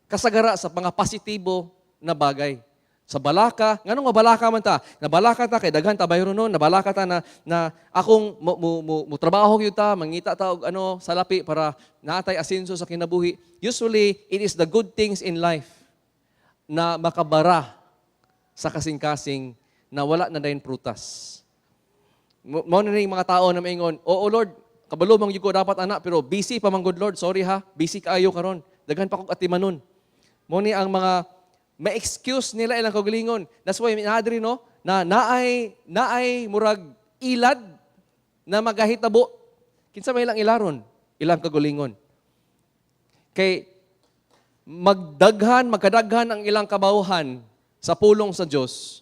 S1: kasagara sa mga positibo na bagay. Sa balaka, nganong mabalaka man ta? Nabalaka ta kay daghan ta bayro nun, nabalaka ta na akong mo trabaho gyud ta, mangita ta og ano salapi para naatay asenso sa kinabuhi. Usually, it is the good things in life na makabara sa kasing-kasing na wala na dayon prutas. Mao na ning mga tao na maingon, "Oo Lord, kabalo man gyud ko dapat ana, pero busy pa man gud, Lord, sorry ha, busy kaayo karon. Daghan pa kog atimanon." Mao ni ang mga ma-excuse nila ilang kaugalingon. That's why naadri, no, na naay murag ilad na magahitabo. Kinsa may ilang ilaron? Ilang kaugalingon. Kay magdaghan, magkadaghan ang ilang kabawhan sa pulong sa Dios.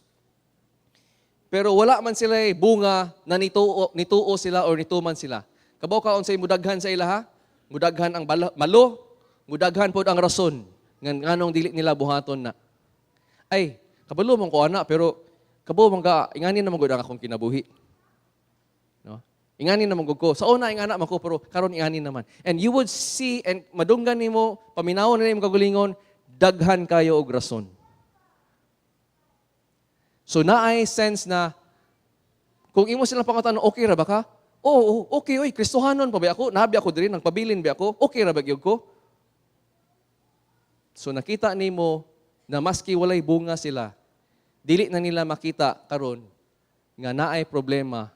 S1: Pero wala man sila bunga na nituo sila or nituman sila. Kabaw ka unsay mudaghan sa ilaha? Mudaghan ang malo, mudaghan pod ang rason nganong dili nila buhaton na. "Ay, kabalo man ko ana, pero kabalo man ka ingani naman gud ang akong kinabuhi. No? Ingani naman gud ko. Sa una ingana man ko, pero karon ingani naman." And you would see and madunggan nimo, paminawon na nimo kagulingon, daghan kayo og rason. So naay sense na kung imo silang pangutan, "Okay ra ba ka?" "Oo, okay oy, Kristohanon pa ba ako? Nabi ako diri, nagpabilin ba ako? Okay ra ba gyud ko?" So nakita nimo na maski walay bunga sila, Dili na nila makita karon nga naay problema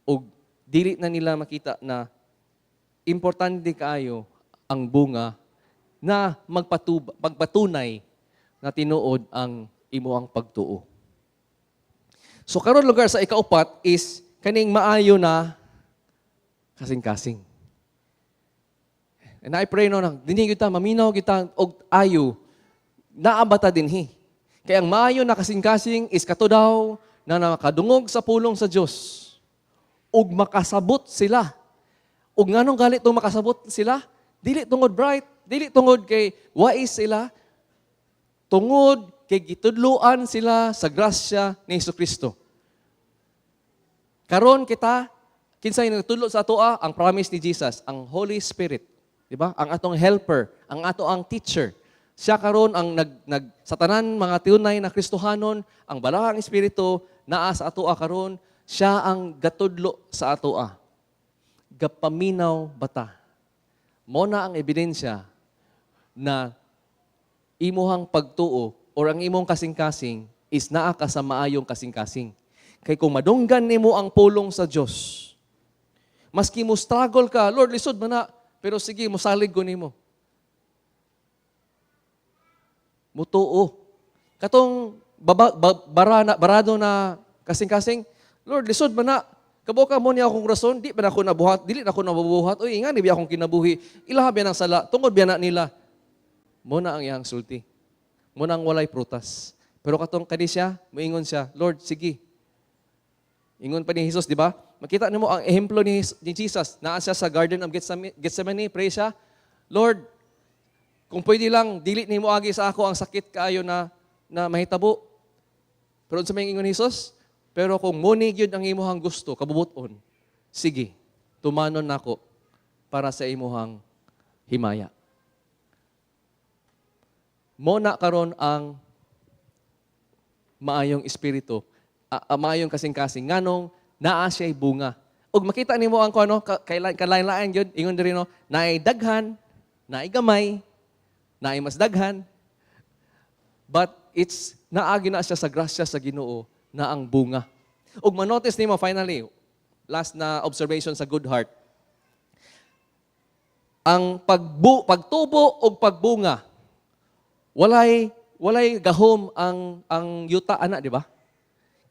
S1: ug dili na nila makita na importante kaayo ang bunga na magpatunay na tinuod ang imuang pagtuo. So karon, lugar sa ikaupat is kaning maayo na kasing-kasing. And I pray, no, na dinhi kita maminaw kita og ayo, naa ba ta dinhi. Kay ang maayo na kasing-kasing is kato daw na nakadungog sa pulong sa Dios ug makasabot sila. Ug nganong gali tong makasabot sila? Dili tungod bright, dili tungod kay wise sila, tungod kay gitudluan sila sa grasya ni Kristo. Karon kita, kinsay nagtudlo sa atoa? Ang promise ni Jesus, ang Holy Spirit, di ba? Ang atong helper, ang ato ang teacher. Siya karon ang nag, nag sa tanan mga tunay na Kristohanon, ang Balaang Espiritu naa sa atoa karon, siya ang gatudlo sa atoa. Gapaminaw bata. Mo na ang ebidensya na imuhang pagtuo or ang imong kasing-kasing is naa ka sa maayong kasing-kasing. Kay kung madunggan nimo ang pulong sa Dios, maski mo struggle ka, "Lord, lisod man na, pero sige, mosalig ko nimo." Mutuo. Katong baba, ba, bara na, barado na kasing-kasing, "Lord, lisod man na. Kabalo ka mo niya akong rason, di ba na ako nabuhat, dili na ako nabubuhat, uy, nga ni biya akong kinabuhi, ilaha biya ng sala, tungod biya na nila." Mo na ang iyang sulti. Mo na ang walay prutas. Pero katong kani siya, muingon siya, "Lord, sige." Ingon pa ni Jesus, di ba? Makita nimo ang ehemplo ni Jesus. Naa siya sa Garden of Gethsemane, pray siya, "Lord, kung pwede lang, dili nimo agi sa ako ang sakit kaayo na mahitabo." Pero unsa may ingon ni Jesus? "Pero kung mo ni gyud ang imuhang gusto, kabubuton, sige, tumanon nako para sa imuhang himaya." Mo na karon ang maayong espiritu, maayong kasing-kasing, nganong naa siya'y bunga. Ug makita nimo ang kuno, kailan gyud, ingon diri, no, naay daghan, naay gamay, naay mas daghan. But it's naagi na siya sa grasya sa Ginoo na ang bunga. Ug manotice nimo finally, last na observation sa good heart. Ang pagtubo ug pagbunga, walay gahom ang yuta ana, di ba?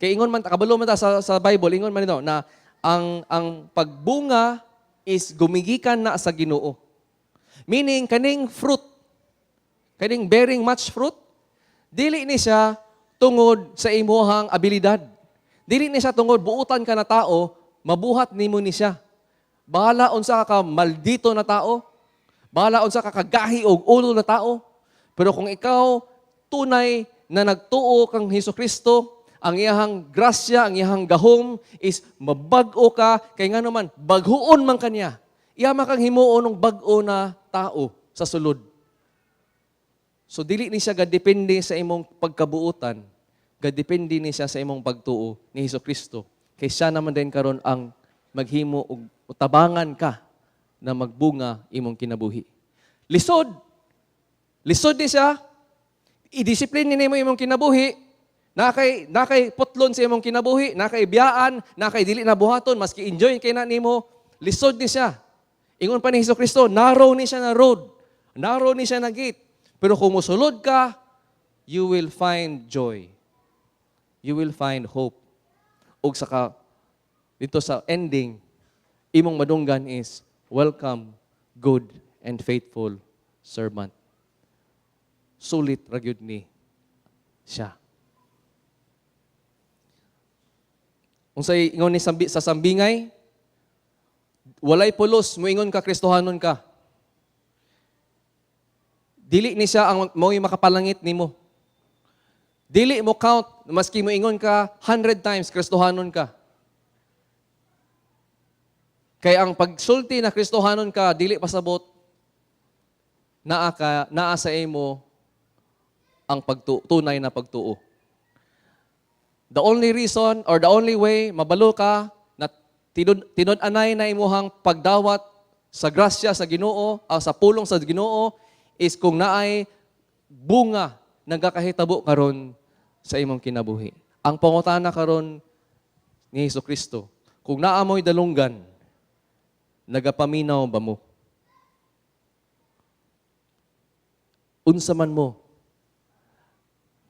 S1: Kay ingon man kabalo man ta sa Bible, ingon man ito na ang pagbunga is gumigikan na sa Ginoo. Meaning kaning fruit, kaning bearing much fruit, dili ni siya tungod sa imuhang abilidad. Dili ni siya tungod buutan ka na tao, mabuhat nimo ni siya. Bahala unsa ka maldito na tao, bahala unsa ka kagahi og ulo na tao, pero kung ikaw tunay na nagtuo kang Hesus Kristo, ang iyahang grasya, ang iyahang gahom is mabag-o ka, kay nga naman, bag-uon man kaniya. Iya man kang himuon ng bag-o na tao sa sulod. So dili ni siya gadepende sa imong pagkabuutan, gadepende ni siya sa imong pagtuo ni Hesus Kristo. Kay siya naman din karon ang maghimo og tabangan ka na magbunga imong kinabuhi. Lisod. Lisod ni siya. I-discipline ni nimo imong kinabuhi. Nakay putlon sa imong kinabuhi, nakay biyaan, nakay dili na buhaton, maski enjoy kay na nimo, lisod ni siya. Ingon pa ni Hesus Kristo, narrow ni siya na road. Narrow ni siya na gate. Pero kung musulod ka, you will find joy. You will find hope. Ug saka dito sa ending, imong madunggan is, "Welcome, good and faithful servant." Sulit ra gyud ni siya. Unsay ingon ni sa sambingay, walay pulos, muingon ka Kristohanon ka. Dili ni siya ang mao'y makapalangit nimo. Dili mo count maski moingon ka 100 times Kristohanon ka. Kay ang pagsulti na Kristohanon ka, dili pasabot naa sa imo ang tunay na pagtuo. The only reason or the only way mabalo ka na tinud-anay na imuhang pagdawat sa grasya sa Ginoo, sa pulong sa Ginoo, is kung naay bunga nagakahitabo karon sa imong kinabuhi. Ang pangutana karon ni Hesus Kristo, kung naa mo'y dalunggan, nagapaminaw ba mo? Unsa man mo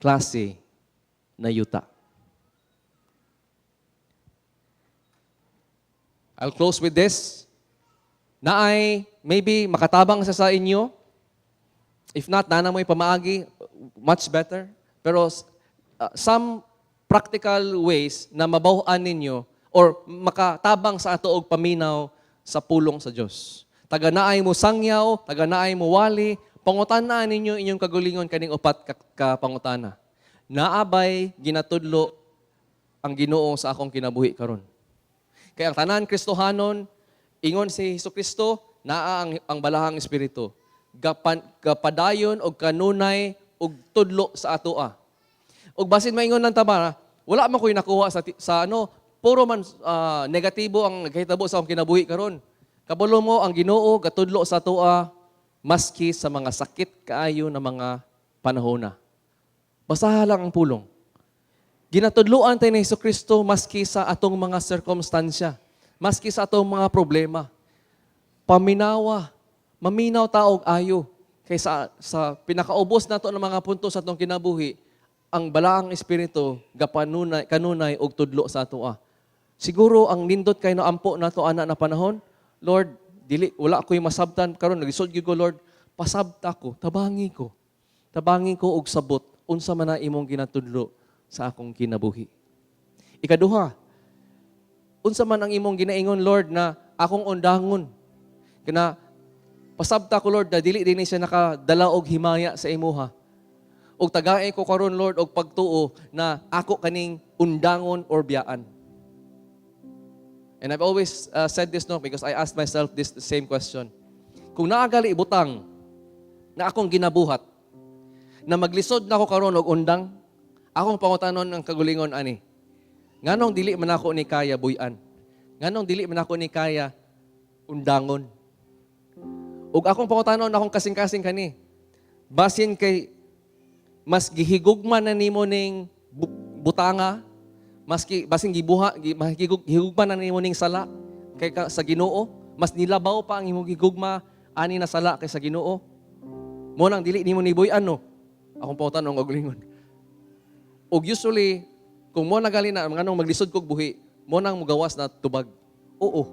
S1: klase na yuta? I'll close with this. Naay maybe makatabang sa inyo. If not, naa na mo'y pamaagi, much better. Pero some practical ways na mabaw-an ninyo or makatabang sa ato og paminaw sa pulong sa Dios. Taga naay mo sangyaw, taga naay mo wali, pangutana ninyo inyong kagulingon kaning upat ka pangutana. Naa bay ginatudlo ang Ginoo sa akong kinabuhi karon? Kaya ang tanan Kristohanon, ingon si Hesus Kristo, naa ang balahang espiritu. Gapadayon og kanunay og tudlo sa atoa. Og basin maingon lang ta ba, wala man ko'y nakuha sa ano, puro man negatibo ang nagkahitabo sa akong kinabuhi karon. Kabalo mo ang Ginoo gatudlo sa atoa maski sa mga sakit kaayo na mga panahona. Basaha lang ang pulong. Ginatudloan tayo ni Hesus Kristo maski sa atong mga sirkumstansya, maski sa atong mga problema. Paminawa, maminaw ta og ayo. Kaysa sa pinakaubos nato ng mga punto sa atong kinabuhi, ang balaang espiritu gapanunay kanunay og tudlo sa atoa. Siguro ang nindot kay no ampo nato ana na panahon, "Lord, dili wala ko'y masabtan karon, naglisod gyud ko, Lord, pasabta ko, tabangi ko. Tabangi ko og sabot unsa man na imong ginatudlo sa akong kinabuhi." Ikaduha, unsa man ang imong ginaingon, Lord, na akong undangon? Kana pasabta ko, Lord, na dili dinhi siya nakadala og himaya sa imuha. Og tagae ko karon, Lord, og pagtuo na ako kaning undangon or biyaan. And I've always said this, no, because I asked myself this same question. Kung naa gali butang na akong ginabuhat, na maglisod na ako karon og undang, akong pangutanon ng kagulingon ani: Nganong dili man ako ni kaya buy-an? Nganong dili man ako ni kaya undangon? Ug akong pangutanon akong kasing-kasing kani: Basin kay mas gihigugma na nimo ning butanga, maski basin gibuha, mas gihigugma na nimo ning sala kay ka, sa Ginoo, mas nilabaw pa ang imong gigugma ani na sala kay sa Ginoo. Mo nang dili nimo ni buy-an, no? Akong pangutanon og kaugalingon. Ug usually kung mo nagali na nganong maglisod kog buhi, mo nang mugawas na tubag. Oo.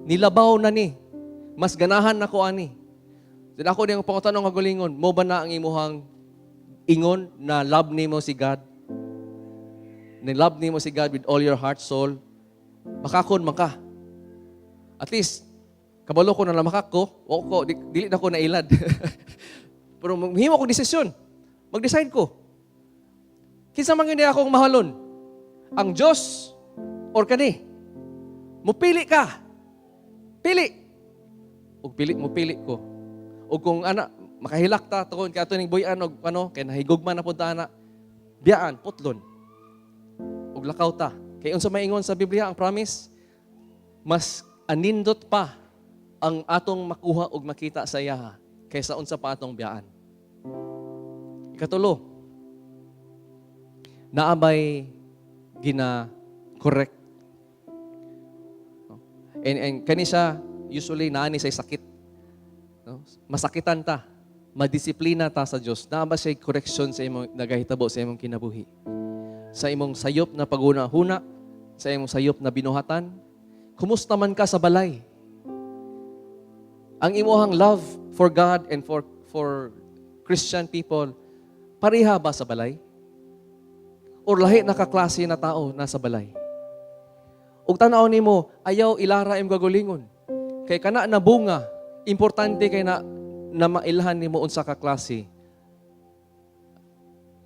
S1: Nilabaw na ni. Mas ganahan nako ani. Then ako diyang pangutanong kaugalingon, mo ba na ang imuhang ingon na love nimo si God? Na love nimo si God with all your heart, soul? Makakon man ka. At least, kabalo ko na namakak ko, wa ko, dili na ko nailad. Pero maghimo ko desisyon. Mag-decide ko. Kinsa man gyud akong mahalon? Ang Diyos or kani? Mupili ka. Pili. Ug pili mo pili ko. Ug kung ana makahilak ta tuon kay ato ning buy-an og ano kay nahigugma na pud ta ana. Biyaan, putlon. Ug lakaw ta. Kay unsa maingon sa Biblia ang promise? Mas anindot pa ang atong makuha ug makita sa iyaha kaysa unsa pa atong biyaan. Ikatulo, naa bay gina-correct? No? And kani siya, usually naa ni say sakit. No? Masakitan ta, madisiplina ta sa Dios. Naa ba siya correction sa imong nagahitabo sa imong kinabuhi? Sa imong sayop na paguna-huna, sa imong sayop na binuhatan, kumusta man ka sa balay? Ang imuhang love for God and for Christian people, pareha ba sa balay? Or lahi na kaklase na tao nasa balay? Ug tan-aw nimo, ayaw ilara imong kaugalingon. Kay kana na bunga, importante kay na mailhan nimo unsa ka klase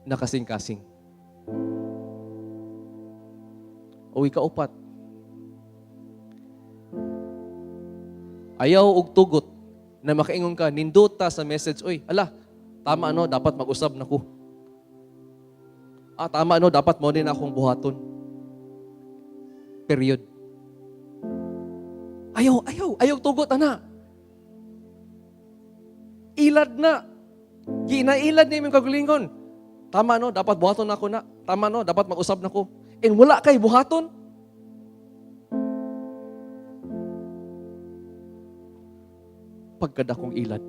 S1: na kasing-kasing. O ikaupat, ayaw og tugot na makaingon ka, nindota sa message, "Uy, ala, tama no, dapat mag-usab na ko. Ah, tama no, dapat mo din akong buhaton." Period. Ayaw, ayaw, ayaw tugot, ana. Ilad na. Ginailad ni imong kaugalingon. Tama no, dapat buhaton nako na. Tama no, dapat mag-usab nako. And wala kay buhaton. Pagkadakong ilad.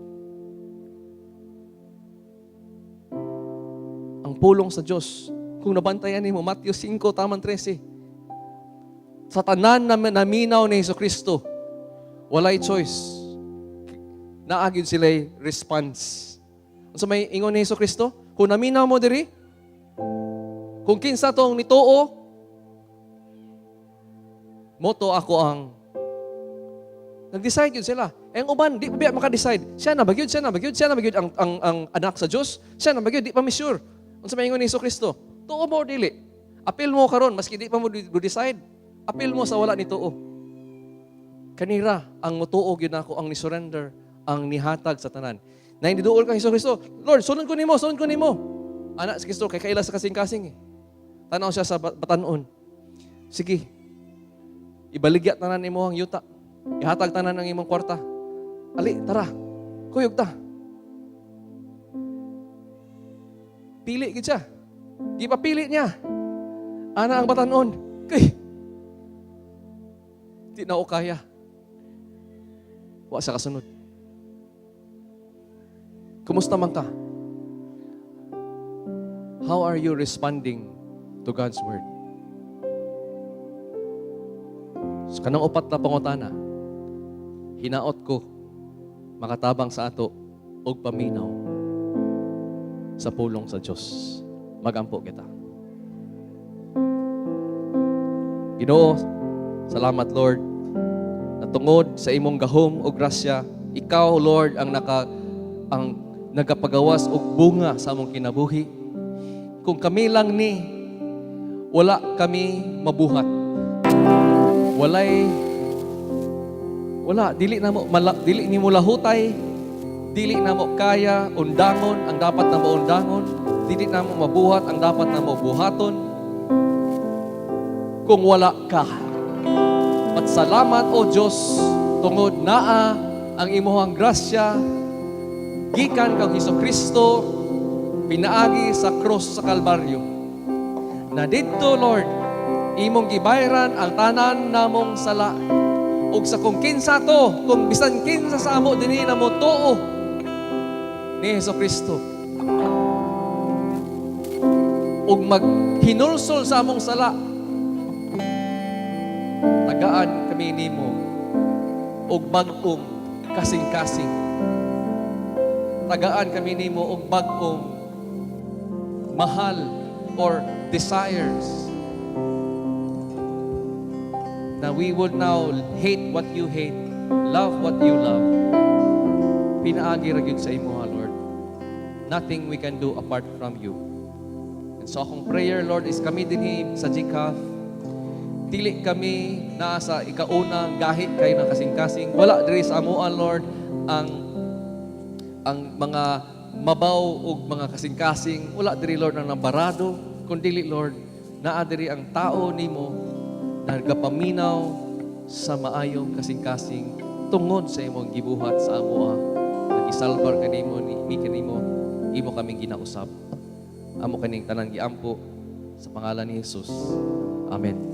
S1: Ang pulong sa Diyos, kung nabantayan nimo Matthew 5 tamang 13. Sa tanan na naminaw ni Jesu Kristo, walay choice. Naa gyud sila response. Unsa may ingon ni Jesu Kristo? Kung naminaw mo diri, kung kinsa tong nituo, moto ako ang nag-decide yun sila. Eh, ang uban, di pa biya maka-decide. Siya na ba gyud, siya na ba gyud, siya na ba gyud ang anak sa Diyos? Siya na ba gyud, di pa mi sure. Unsa may ingon ni Jesu Kristo? Tuo mo or dili? Apil mo karon maski di pa mo decide. Apil mo sa wala ni tuo. Kanira, ang mutuo gyud nako, ang ni-surrender, ang nihatag sa tanan. Na hindi duol kang Jesu Kristo, "Lord, sunod ko nimo, sunod ko nimo." Ana si Kristo, kay kaila sa kasing-kasing eh. Tanaw siya sa batanon. "Sige, ibaligya tanan nimo ang yuta. Ihatag tanan ang imong kwarta. Ali, tara. Kuyog ta." Pili gid siya. Gipapili niya. Ana ang batanon, "Kay, di na ako kaya." Wa sa kasunod. Kumusta man ka? How are you responding to God's word? Sa kanang upat na pangutana, hinaot ko makatabang sa ato og paminaw sa pulong sa Dios. Magampo kita. Ginoo, salamat, Lord, na tungod sa imong gahom o grasya, ikaw, Lord, ang nagapagawas og bunga sa among kinabuhi. Kung kami lang ni, wala kami mabuhat. Walay wala dili na mo mala, dili nimo lahutay, dili na mo kaya undangon ang dapat na mo undangon, dili na mo mabuhat ang dapat na mo buhaton kung wala ka. At salamat, O Diyos, tungod naa ang imuhang grasya gikan kang Hesus Kristo pinaagi sa cross sa Kalbaryo. Na didto, Lord, imong gibayran ang tanan namong sala. Ug sa kung kinsa to, kung bisan kinsa sa amo dinhi na mo tuo ni Hesus Kristo ug maghinulsol sa among sala, tagaan kami nimo og bag-ong kasing-kasing. Tagaan kami nimo og bag-ong mahal or desires na we would now hate what you hate, love what you love. Pinaagi ra gyud sa imo, Lord. Nothing we can do apart from you. And so akong prayer, Lord, is kami dinhi sa GCAF, dili kami naa sa ikaunang gahi kay ng kasing-kasing. Wala diri sa amoa, Lord, ang mga mabaw ug mga kasing-kasing. Wala diri, Lord, ang nambarado. Kundi, Lord, naa diri ang tao nimo na nagapaminaw sa maayong kasing-kasing tungod sa imong gibuhat sa amoa. Nagisalbar kanimo ni mi kanimo, imo kaming ginausab. Amo kaning tanang giampo sa pangalan ni Jesus. Amen.